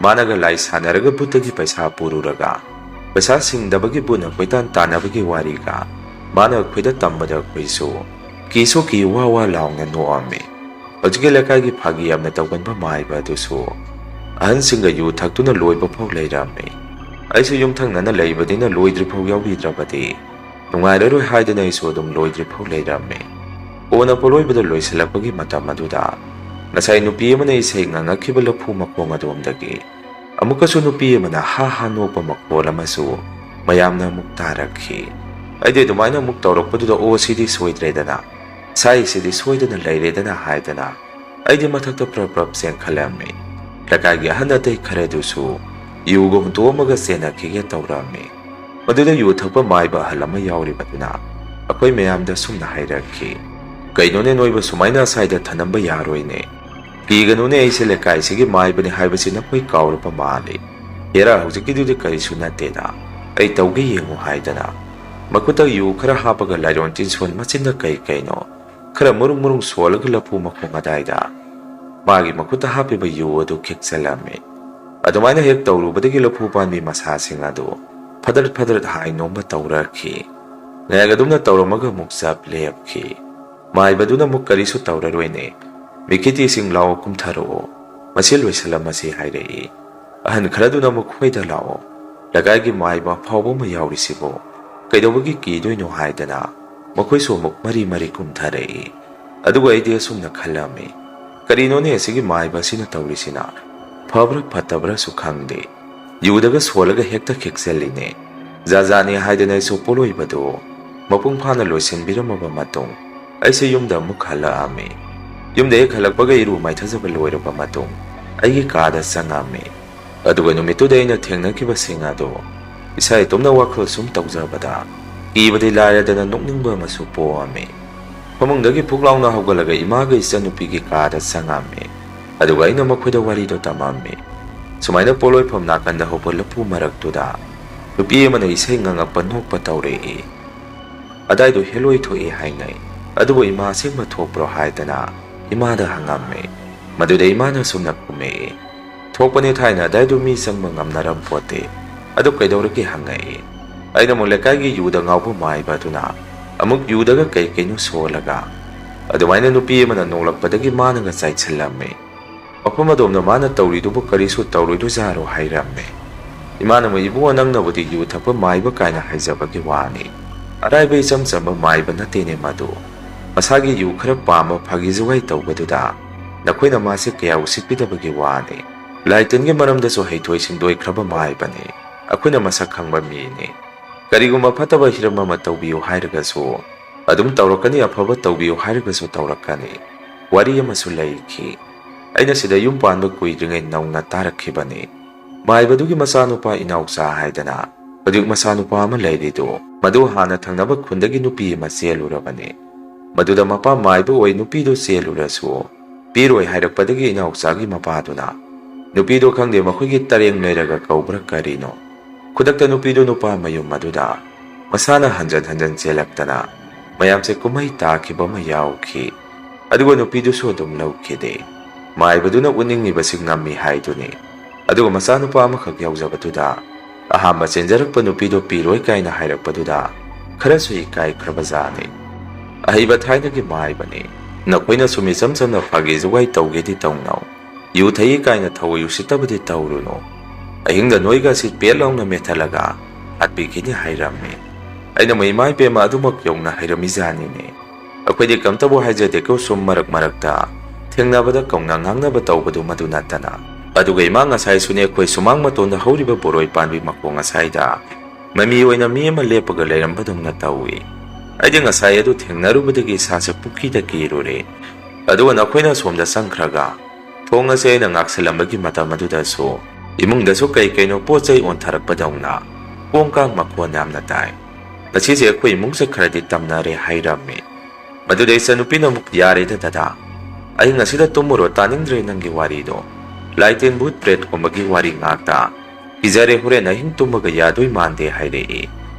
ꯃꯥꯅꯒ ꯂꯥꯏ ꯁꯥꯟꯅꯔꯒ ꯕꯨꯠꯇꯒꯤ ꯄꯩꯁꯥ ꯄꯨꯔꯨꯔꯒ ꯄꯩꯁꯥ ꯁꯤꯡꯗꯕꯒꯤ ꯕꯨꯠꯅ ꯀꯣꯏꯇꯥꯟ ꯇꯥꯟꯅꯕꯒꯤ ꯋꯥꯔꯤꯒ ꯃꯥꯅ ꯑꯩꯈꯣꯏꯗ ꯇꯝꯕꯗ ꯑꯩꯈꯣꯏꯁꯨ ꯀꯤꯁꯨ ꯀꯤ ꯋꯥ ꯋꯥ ꯂꯥꯎꯅ ꯅꯣꯛꯑꯝꯃꯤ꯫ ꯍꯧꯖꯤꯛꯀꯤ ꯂꯩꯀꯥꯏꯒꯤ ꯐꯥꯒꯤ ꯌꯥꯝꯅ ꯇꯧꯒꯟꯕ ꯃꯥꯏꯕ ꯑꯗꯨꯁꯨ ꯑꯍꯟꯁꯤꯡꯒ ꯌꯨ ꯊꯛꯇꯨꯅ ꯂꯣꯏꯕ ꯐꯥꯎ ꯂꯩꯔꯝꯃꯤ꯫ ꯑꯩꯁꯨ ꯌꯨꯝꯊꯪꯅꯅ ꯂꯩꯕꯅꯤꯅ ꯂꯣꯏꯗ꯭ꯔꯤ ꯐꯥꯎ ꯌꯥꯎꯕꯤꯗ꯭ꯔꯕꯗꯤ ꯅꯨꯡꯉꯥꯏꯔꯔꯣꯏ ꯍꯥꯏꯗꯅ ꯑꯩꯁꯨ ꯑꯗꯨꯝ ꯂꯣꯏꯗ꯭ꯔꯤ ꯐꯥꯎ ꯂꯩꯔꯝꯃꯤ꯫ ꯀꯣꯟꯅ ꯄꯣꯂꯣꯏꯕꯗ ꯂꯣꯏꯁꯤꯜꯂꯛꯄꯒꯤ ꯃꯇꯝ ꯑꯗꯨꯗ ꯉꯁꯥꯏ ꯅꯨꯄꯤ ꯑꯃꯅ ꯏꯁꯩ ꯉꯪꯉꯛꯈꯤꯕ ꯂꯐꯨ ꯃꯈꯣꯡ ꯑꯗꯣꯝꯗꯒꯤ ꯑꯃꯨꯛꯀꯁꯨ ꯅꯨꯄꯤ ꯑꯃꯅ ꯍꯥ ꯍꯥ ꯅꯣꯛꯄ ꯃꯈꯣꯜ ꯑꯃꯁꯨ ꯃꯌꯥꯝꯅ ꯑꯃꯨꯛ ꯇꯥꯔꯛꯈꯤ꯫ ꯑꯩꯗꯤ ꯑꯗꯨꯃꯥꯏꯅ ꯑꯃꯨꯛ ꯇꯧꯔꯛꯄꯗꯨꯗ, "ꯑꯣ, ꯁꯤꯗꯤ ꯁꯣꯏꯗ꯭ꯔꯦꯗꯅ, ꯁꯥꯏꯁꯤꯗꯤ ꯁꯣꯏꯗꯅ ꯂꯩꯔꯦꯗꯅ" ꯍꯥꯏꯗꯅ ꯑꯩꯗꯤ ꯃꯊꯛꯇ ꯄ꯭ꯔꯞ ꯄ꯭ꯔꯞ ꯆꯦꯟꯈꯠꯂꯝꯃꯤ꯫ ꯂꯩꯀꯥꯏꯒꯤ ꯑꯍꯟ ꯑꯇꯩ ꯈꯔꯗꯨꯁꯨ ꯌꯨꯒ ꯍꯨꯟꯇꯣꯛꯑꯝꯃꯒ ꯆꯦꯟꯅꯈꯤꯒꯦ ꯇꯧꯔꯝꯃꯤ꯫ ꯃꯗꯨꯗ ꯌꯨ ꯊꯛꯄ ꯃꯥꯏꯕ ꯑꯍꯜ ꯑꯃ ꯌꯥꯎꯔꯤꯕꯗꯨꯅ ꯑꯩꯈꯣꯏ ꯃꯌꯥꯝꯗ ꯁꯨꯝꯅ ꯍꯥꯏꯔꯛꯈꯤ, "ꯀꯩꯅꯣꯅꯦ ꯅꯣꯏꯕꯨ ꯁꯨꯃꯥꯏꯅ ꯑꯁꯥꯏꯗ ꯊꯅꯝꯕ ꯌꯥꯔꯣꯏꯅꯦ꯫ ꯀꯤꯒꯅꯨꯅꯦ, ꯑꯩꯁꯦ ꯂꯩꯀꯥꯏꯁꯤꯒꯤ ꯃꯥꯏꯕꯅꯤ ꯍꯥꯏꯕꯁꯤ ꯅꯈꯣꯏ ꯀꯥꯎꯔꯕ ꯃꯥꯜꯂꯤ꯫ ꯍꯦꯔꯥ, ꯍꯧꯖꯤꯛꯀꯤꯗꯨꯗꯤ ꯀꯔꯤꯁꯨ ꯅꯠꯇꯦꯗ꯫ ꯑꯩ ꯇꯧꯒꯦ ꯌꯦꯡꯉꯨ" ꯍꯥꯏꯗꯅ ꯃꯈꯨꯠꯇ ꯌꯨ ꯈꯔ ꯍꯥꯞꯄꯒ ꯂꯥꯏꯔꯣꯟ ꯇꯤꯟꯁꯣꯟ ꯃꯆꯤꯟꯗ ꯀꯩ ꯀꯩꯅꯣ ꯈꯔ ꯃꯨꯔꯨꯡ ꯃꯨꯔꯨꯡ ꯁꯣꯜꯂꯒ ꯂꯐꯨ ꯃꯈꯣꯡ ꯑꯗꯥꯏꯗ ꯃꯥꯒꯤ ꯃꯈꯨꯠꯇ ꯍꯥꯞꯄꯤꯕ ꯌꯨ ꯑꯗꯨ ꯈꯤꯛꯆꯜꯂꯝꯃꯤ꯫ ꯑꯗꯨꯃꯥꯏꯅ ꯍꯦꯛ ꯇꯧꯔꯨꯕꯗꯒꯤ ꯂꯐꯨ ꯄꯥꯝꯕꯤ ꯃꯁꯥꯁꯤꯡ ꯑꯗꯨ ꯐꯗ꯭ꯔꯠ ꯐꯗ꯭ꯔꯠ ꯍꯥꯏ ꯅꯣꯝꯕ ꯇꯧꯔꯛꯈꯤ꯫ ꯉꯥꯏꯍꯥꯛ ꯑꯗꯨꯝꯅ ꯇꯧꯔꯝꯃꯒ ꯑꯃꯨꯛ ꯆꯞ ꯂꯦꯞꯈꯤ꯫ ꯃꯥꯏꯕꯗꯨꯅ ꯑꯃꯨꯛ, "ꯀꯔꯤꯁꯨ ꯇꯧꯔꯔꯣꯏꯅꯦ, ꯃꯤꯈꯤꯇꯤꯁꯤꯡ ꯂꯥꯛꯑꯣ, ꯀꯨꯝꯊꯔꯛꯑꯣ, ꯃꯁꯤ ꯂꯣꯏꯁꯤꯜꯂꯝꯃꯁꯤ" ꯍꯥꯏꯔꯛꯏ꯫ ꯑꯍꯟ ꯈꯔꯗꯨꯅ ꯑꯃꯨꯛ, "ꯍꯣꯏꯗ ꯂꯥꯛꯑꯣ, ꯂꯩꯀꯥꯏꯒꯤ ꯃꯥꯏꯕ ꯑꯐꯥꯎꯕ ꯑꯃ ꯌꯥꯎꯔꯤꯁꯤꯕꯨ ꯀꯩꯗꯧꯕꯒꯤ ꯀꯤꯗꯣꯏꯅꯣ?" ꯍꯥꯏꯗꯅ ꯃꯈꯣꯏꯁꯨ ꯑꯃꯨꯛ ꯃꯔꯤ ꯃꯔꯤ ꯀꯨꯝꯊꯔꯛꯏ꯫ ꯑꯗꯨꯒ ꯑꯩꯗꯤ ꯑꯁꯨꯝꯅ ꯈꯜꯂꯝꯃꯤ, "ꯀꯔꯤꯅꯣꯅꯦ ꯑꯁꯤꯒꯤ ꯃꯥꯏꯕ ꯑꯁꯤꯅ ꯇꯧꯔꯤꯁꯤꯅ? ꯐꯕ꯭ꯔꯥ ꯐꯠꯇꯕ꯭ꯔꯥꯁꯨ ꯈꯪꯗꯦ, ꯌꯨꯗꯒ ꯁꯣꯜꯂꯒ ꯍꯦꯛꯇ ꯈꯤꯛꯆꯜꯂꯤꯅꯦ꯫ ꯖꯥꯠ ꯖꯥꯠꯅꯤ" ꯍꯥꯏꯗꯅ ꯑꯩꯁꯨ ꯄꯣꯂꯣꯏꯕꯗꯨ ꯃꯄꯨꯡ ꯐꯥꯅ ꯂꯣꯏꯁꯤꯟꯕꯤꯔꯝꯃꯕ ꯃꯇꯨꯡ ꯑꯩꯁꯦ ꯌꯨꯝꯗ ꯑꯃꯨꯛ ꯍꯜꯂꯛꯑꯝꯃꯤ꯫ ꯌꯨꯝꯗ ꯍꯦꯛ ꯍꯜꯂꯛꯄꯒ ꯏꯔꯨ ꯃꯥꯏꯊꯖꯕ ꯂꯣꯏꯔꯕ ꯃꯇꯨꯡ ꯑꯩꯒꯤ ꯀꯥꯗ ꯆꯪꯉꯝꯃꯤ꯫ ꯑꯗꯨꯒ ꯅꯨꯃꯤꯠꯇꯨꯗ ꯑꯩꯅ ꯊꯦꯡꯅꯈꯤꯕꯁꯤꯡ ꯑꯗꯨ ꯏꯁꯥ ꯏꯇꯣꯝꯅ ꯋꯥꯈꯜ ꯁꯨꯝ ꯇꯧꯖꯕꯗ ꯀꯤꯕꯗꯤ ꯂꯥꯏꯔꯗꯅ ꯅꯣꯛꯅꯤꯡꯕ ꯑꯃꯁꯨ ꯄꯣꯛꯑꯝꯃꯤ꯫ ꯐꯃꯨꯡꯗꯒꯤ ꯐꯨꯛ ꯂꯥꯎꯅ ꯍꯧꯒꯠꯂꯒ ꯏꯃꯥꯒ ꯏꯆꯟꯅꯨꯄꯤꯒꯤ ꯀꯥꯗ ꯆꯪꯉꯝꯃꯤ꯫ ꯑꯗꯨꯒ ꯑꯩꯅ ꯃꯈꯣꯏꯗ ꯋꯥꯔꯤꯗꯣ ꯇꯝꯃꯝꯃꯤ꯫ ꯁꯨꯃꯥꯏꯅ ꯄꯣꯠꯂꯣꯏꯐꯝ ꯅꯥꯀꯟꯗ ꯍꯧꯕ ꯂꯐꯨ ꯃꯔꯛꯇꯨꯗ ꯅꯨꯄꯤ ꯑꯃꯅ ꯏꯁꯩ ꯉꯪꯉꯛꯄ ꯅꯣꯛꯄ ꯇꯧꯔꯛꯏ꯫ ꯑꯗꯥꯏꯗꯣ ꯍꯦꯂꯣꯏ ꯊꯣꯛꯏ ꯍꯥꯏꯅꯩ꯫ ꯑꯗꯨꯕꯨ ꯏꯃꯥ ꯑꯁꯦꯡꯕ ꯊꯣꯛꯄ꯭ꯔꯣ ꯍꯥꯏꯗꯅ ꯏꯃꯥꯗ ꯍꯪꯉꯝꯃꯤ꯫ ꯃꯗꯨꯗ ꯏꯃꯥꯅ ꯁꯨꯝꯅ ꯈꯨꯝꯃꯛꯏ, "ꯊꯣꯛꯄꯅꯦ, ꯊꯥꯏꯅ ꯑꯗꯥꯏꯗꯣ ꯃꯤ ꯆꯪꯕ ꯉꯝꯅꯔꯝ ꯄꯣꯠꯇꯦ꯫ ꯑꯗꯨ ꯀꯩꯗꯧꯔꯒꯦ?" ꯍꯪꯉꯛꯏ꯫ ꯑꯩꯅ ꯑꯃꯨꯛ ꯂꯩꯀꯥꯏꯒꯤ ꯌꯨꯗ ꯉꯥꯎꯕ ꯃꯥꯏꯕ ꯑꯗꯨꯅ ꯑꯃꯨꯛ ꯌꯨꯗꯒ ꯀꯩ ꯀꯩꯅꯣ ꯁꯣꯜꯂꯒ ꯑꯗꯨꯃꯥꯏꯅ ꯅꯨꯄꯤ ꯑꯃꯅ ꯅꯣꯛꯂꯛꯄꯗꯒꯤ ꯃꯥꯅꯒ ꯆꯥꯏꯁꯤꯜꯂꯝꯃꯤ꯫ ꯃꯐꯝ ꯑꯗꯣꯝꯗ ꯃꯥꯅ ꯇꯧꯔꯤꯗꯨꯕꯨ ꯀꯔꯤꯁꯨ ꯇꯧꯔꯣꯏꯗꯣꯏꯖꯥꯔꯣ ꯍꯥꯏꯔꯝꯃꯤ꯫ ꯏꯃꯥꯅ ꯑꯃꯨꯛ, "ꯏꯕꯨꯡꯉꯣ, ꯅꯪꯅꯕꯨꯗꯤ ꯌꯨ ꯊꯛꯄ ꯃꯥꯏꯕ ꯀꯥꯏꯅ ꯍꯥꯏꯖꯕꯒꯤ ꯋꯥꯅꯤ꯫ ꯑꯔꯥꯏꯕ ꯏꯆꯝ ꯆꯝꯕ ꯃꯥꯏꯕ ꯅꯠꯇꯦꯅꯦ ꯃꯗꯨ꯫ ꯃꯁꯥꯒꯤ ꯌꯨ ꯈꯔ ꯄꯥꯝꯕ ꯐꯥꯒꯤ ꯖꯨꯒꯥꯏ ꯇꯧꯕꯗꯨꯗ ꯅꯈꯣꯏꯅ ꯃꯥꯁꯦ ꯀꯌꯥ ꯎꯁꯤꯠꯄꯤꯗꯕꯒꯤ ꯋꯥꯅꯤ꯫ ꯂꯥꯏ ꯇꯤꯟꯒꯤ ꯃꯔꯝꯗꯁꯨ ꯍꯩꯊꯣꯏ ꯁꯤꯡꯊꯣꯏꯈ꯭ꯔꯕ ꯃꯥꯏꯕꯅꯤ꯫ ꯑꯩꯈꯣꯏꯅ ꯃꯁꯛ ꯈꯪꯕ ꯃꯤꯅꯤ꯫ ꯀꯔꯤꯒꯨꯝꯕ ꯐꯠꯇꯕ ꯍꯤꯔꯝ ꯑꯃ ꯇꯧꯕꯤꯌꯨ ꯍꯥꯏꯔꯒꯁꯨ ꯑꯗꯨꯝ ꯇꯧꯔꯛꯀꯅꯤ, ꯑꯐꯕ ꯇꯧꯕꯤꯌꯨ ꯍꯥꯏꯔꯒꯁꯨ ꯇꯧꯔꯛꯀꯅꯤ"꯫ ꯋꯥꯔꯤ ꯑꯃꯁꯨ ꯂꯩꯈꯤ꯫ ꯑꯩꯅ ꯁꯤꯗ ꯌꯨꯝ ꯄꯥꯟꯕ ꯀꯨꯏꯗ꯭ꯔꯤꯉꯩ ꯅꯧꯅ ꯇꯥꯔꯛꯈꯤꯕꯅꯤ꯫ ꯃꯥꯏꯕꯗꯨꯒꯤ ꯃꯆꯥꯅꯨꯄꯥ ꯏꯅꯥꯎꯆꯥ ꯍꯥꯏꯗꯅ ꯍꯧꯖꯤꯛ ꯃꯆꯥꯅꯨꯄꯥ ꯑꯃ ꯂꯩꯔꯤꯗꯨ, ꯃꯗꯨ ꯍꯥꯟꯅ ꯊꯪꯅꯕ ꯈꯨꯟꯗꯒꯤ ꯅꯨꯄꯤ ꯑꯃ ꯆꯦꯜꯂꯨꯔꯕꯅꯤ꯫ ꯃꯗꯨꯗ ꯃꯄꯥ ꯃꯥꯏꯕ ꯑꯣꯏ ꯅꯨꯄꯤꯗꯨ ꯆꯦꯜꯂꯨꯔꯁꯨ ꯄꯤꯔꯣꯏ ꯍꯥꯏꯔꯛꯄꯗꯒꯤ ꯏꯅꯥꯎꯆꯥꯒꯤ ꯃꯄꯥꯗꯨꯅ ꯅꯨꯄꯤꯗꯣ ꯈꯪꯗꯦ ꯃꯈꯣꯏꯒꯤ ꯇꯔꯦꯡ ꯂꯩꯔꯒ ꯀꯧꯕ꯭ꯔꯥ ꯀꯔꯤꯅꯣ, ꯈꯨꯗꯛꯇ ꯅꯨꯄꯤꯗꯨ ꯅꯨꯄꯥ ꯃꯌꯨꯝ ꯑꯗꯨꯗ ꯃꯁꯥꯅ ꯍꯟꯖꯟ ꯍꯟꯖꯟ ꯆꯦꯜꯂꯛꯇꯅ ꯃꯌꯥꯝꯁꯦ ꯀꯨꯝꯍꯩ ꯇꯥꯈꯤꯕ ꯑꯃ ꯌꯥꯎꯈꯤ꯫ ꯑꯗꯨꯒ ꯅꯨꯄꯤꯗꯨꯁꯨ ꯑꯗꯨꯝ ꯂꯧꯈꯤꯗꯦ꯫ ꯃꯥꯏꯕꯗꯨꯅ ꯎꯠꯅꯤꯡꯉꯤꯕꯁꯤ ꯉꯝꯃꯤ ꯍꯥꯏꯗꯨꯅꯤ꯫ ꯑꯗꯨꯒ ꯃꯆꯥꯅꯨꯄꯥ ꯑꯃꯈꯛ ꯌꯥꯎꯖꯕꯗꯨꯗ ꯑꯍꯥꯟꯕ ꯆꯦꯟꯖꯔꯛꯄ ꯅꯨꯄꯤꯗꯣ ꯄꯤꯔꯣꯏ ꯀꯥꯏꯅ ꯍꯥꯏꯔꯛꯄꯗꯨꯗ ꯈꯔꯁꯨ ꯏꯀꯥꯏꯈ꯭ꯔꯕꯖꯥꯠꯅꯤ꯫ ꯑꯍꯩꯕ ꯊꯥꯏꯅꯒꯤ ꯃꯥꯏꯕꯅꯤ꯫ ꯅꯈꯣꯏꯅ ꯁꯨꯝ ꯏꯆꯝ ꯆꯝꯅ ꯐꯥꯒꯤ ꯖꯨꯒꯥꯏ ꯇꯧꯒꯦꯗꯤ ꯇꯧꯅꯧ꯫ ꯌꯨ ꯊꯛꯏ ꯀꯥꯏꯅ ꯊꯑꯣꯏ ꯎꯁꯤꯠꯇꯕꯗꯤ ꯇꯧꯔꯨꯅꯨ꯫ ꯑꯍꯤꯡꯗ ꯅꯣꯏꯒ ꯑꯁꯤ ꯄꯦꯠ ꯂꯥꯎꯅ ꯃꯦꯠꯊꯠꯂꯒ ꯍꯥꯠꯄꯤꯈꯤꯅꯤ ꯍꯥꯏꯔꯝꯃꯤ꯫ ꯑꯩꯅ ꯃꯣꯏ ꯏꯃꯥ ꯏꯕꯦꯝꯃ ꯑꯗꯨꯃꯛ ꯌꯧꯅ ꯍꯩꯔꯝꯃꯤꯖꯥꯠꯅꯤꯅꯦ꯫ ꯑꯩꯈꯣꯏꯗꯤ ꯀꯝꯇꯕꯨ ꯍꯥꯏꯖꯗꯦꯀꯣ, ꯁꯨꯝ ꯃꯔꯛ ꯃꯔꯛꯇ ꯊꯦꯡꯅꯕꯗ ꯀꯧꯅ ꯉꯥꯡꯅꯕ ꯇꯧꯕꯗꯨ ꯃꯗꯨ ꯅꯠꯇꯅ꯫ ꯑꯗꯨꯒ ꯏꯃꯥ ꯉꯁꯥꯏꯁꯨꯅꯦ ꯑꯩꯈꯣꯏ ꯁꯨꯃꯥꯡ ꯃꯇꯣꯟꯗ ꯍꯧꯔꯤꯕ ꯕꯣꯔꯣꯏ ꯄꯥꯟꯕꯤ ꯃꯈꯣꯡ ꯑꯁꯥꯏꯗ ꯃꯃꯤ ꯑꯣꯏꯅ ꯃꯤ ꯑꯃ ꯂꯦꯞꯄꯒ ꯂꯩꯔꯝꯕꯗꯧꯅ ꯇꯧꯏ꯫ ꯑꯩꯗꯤ ꯉꯁꯥꯏ ꯑꯗꯨ ꯊꯦꯡꯅꯔꯨꯕꯗꯒꯤ ꯏꯁꯥꯁꯦ ꯄꯨꯈ꯭ꯔꯤꯗ ꯀꯤꯔꯨꯔꯦ꯫ ꯑꯗꯨꯒ ꯅꯈꯣꯏꯅ ꯑꯁꯣꯝꯗ ꯆꯪꯈ꯭ꯔꯒ ꯊꯣꯡ ꯑꯁꯦ ꯑꯩꯅ ꯉꯥꯛꯁꯤꯜꯂꯝꯕꯒꯤ ꯃꯇꯝ ꯑꯗꯨꯗꯁꯨ ꯏꯃꯨꯡꯗꯁꯨ ꯀꯩ ꯀꯩꯅꯣ ꯄꯣꯠ ꯆꯩ ꯑꯣꯟꯊꯔꯛꯄꯗꯧꯅ ꯀꯣꯡ ꯀꯥꯡ ꯃꯈꯣꯟ ꯌꯥꯝꯅ ꯇꯥꯏ꯫ ꯉꯁꯤꯁꯦ ꯑꯩꯈꯣꯏ ꯏꯃꯨꯡꯁꯦ ꯈꯔꯗꯤ ꯇꯝꯅꯔꯦ ꯍꯥꯏꯔꯝꯃꯤ꯫ ꯃꯗꯨꯗ ꯏꯆꯟꯅꯨꯄꯤꯅ ꯑꯃꯨꯛ, "ꯌꯥꯔꯦꯗ ꯗꯗꯥ, ꯑꯍꯤꯡ ꯑꯁꯤꯗ ꯇꯨꯝꯃꯨꯔꯣ, ꯇꯥꯅꯤꯡꯗ꯭ꯔꯦ ꯅꯪꯒꯤ ꯋꯥꯔꯤꯗꯣ꯫ ꯂꯥꯏꯇꯦꯟ ꯚꯨꯠ ꯄ꯭ꯔꯦꯠꯀꯨꯝꯕꯒꯤ ꯋꯥꯔꯤ ꯉꯥꯛꯇ꯫ ꯀꯤꯖꯔꯦ, ꯍꯣꯔꯦꯟ ꯑꯍꯤꯡ ꯇꯨꯝꯕꯒ ꯌꯥꯗꯣꯏ ꯃꯥꯟꯗꯦ" ꯍꯥꯏꯔꯛꯏ꯫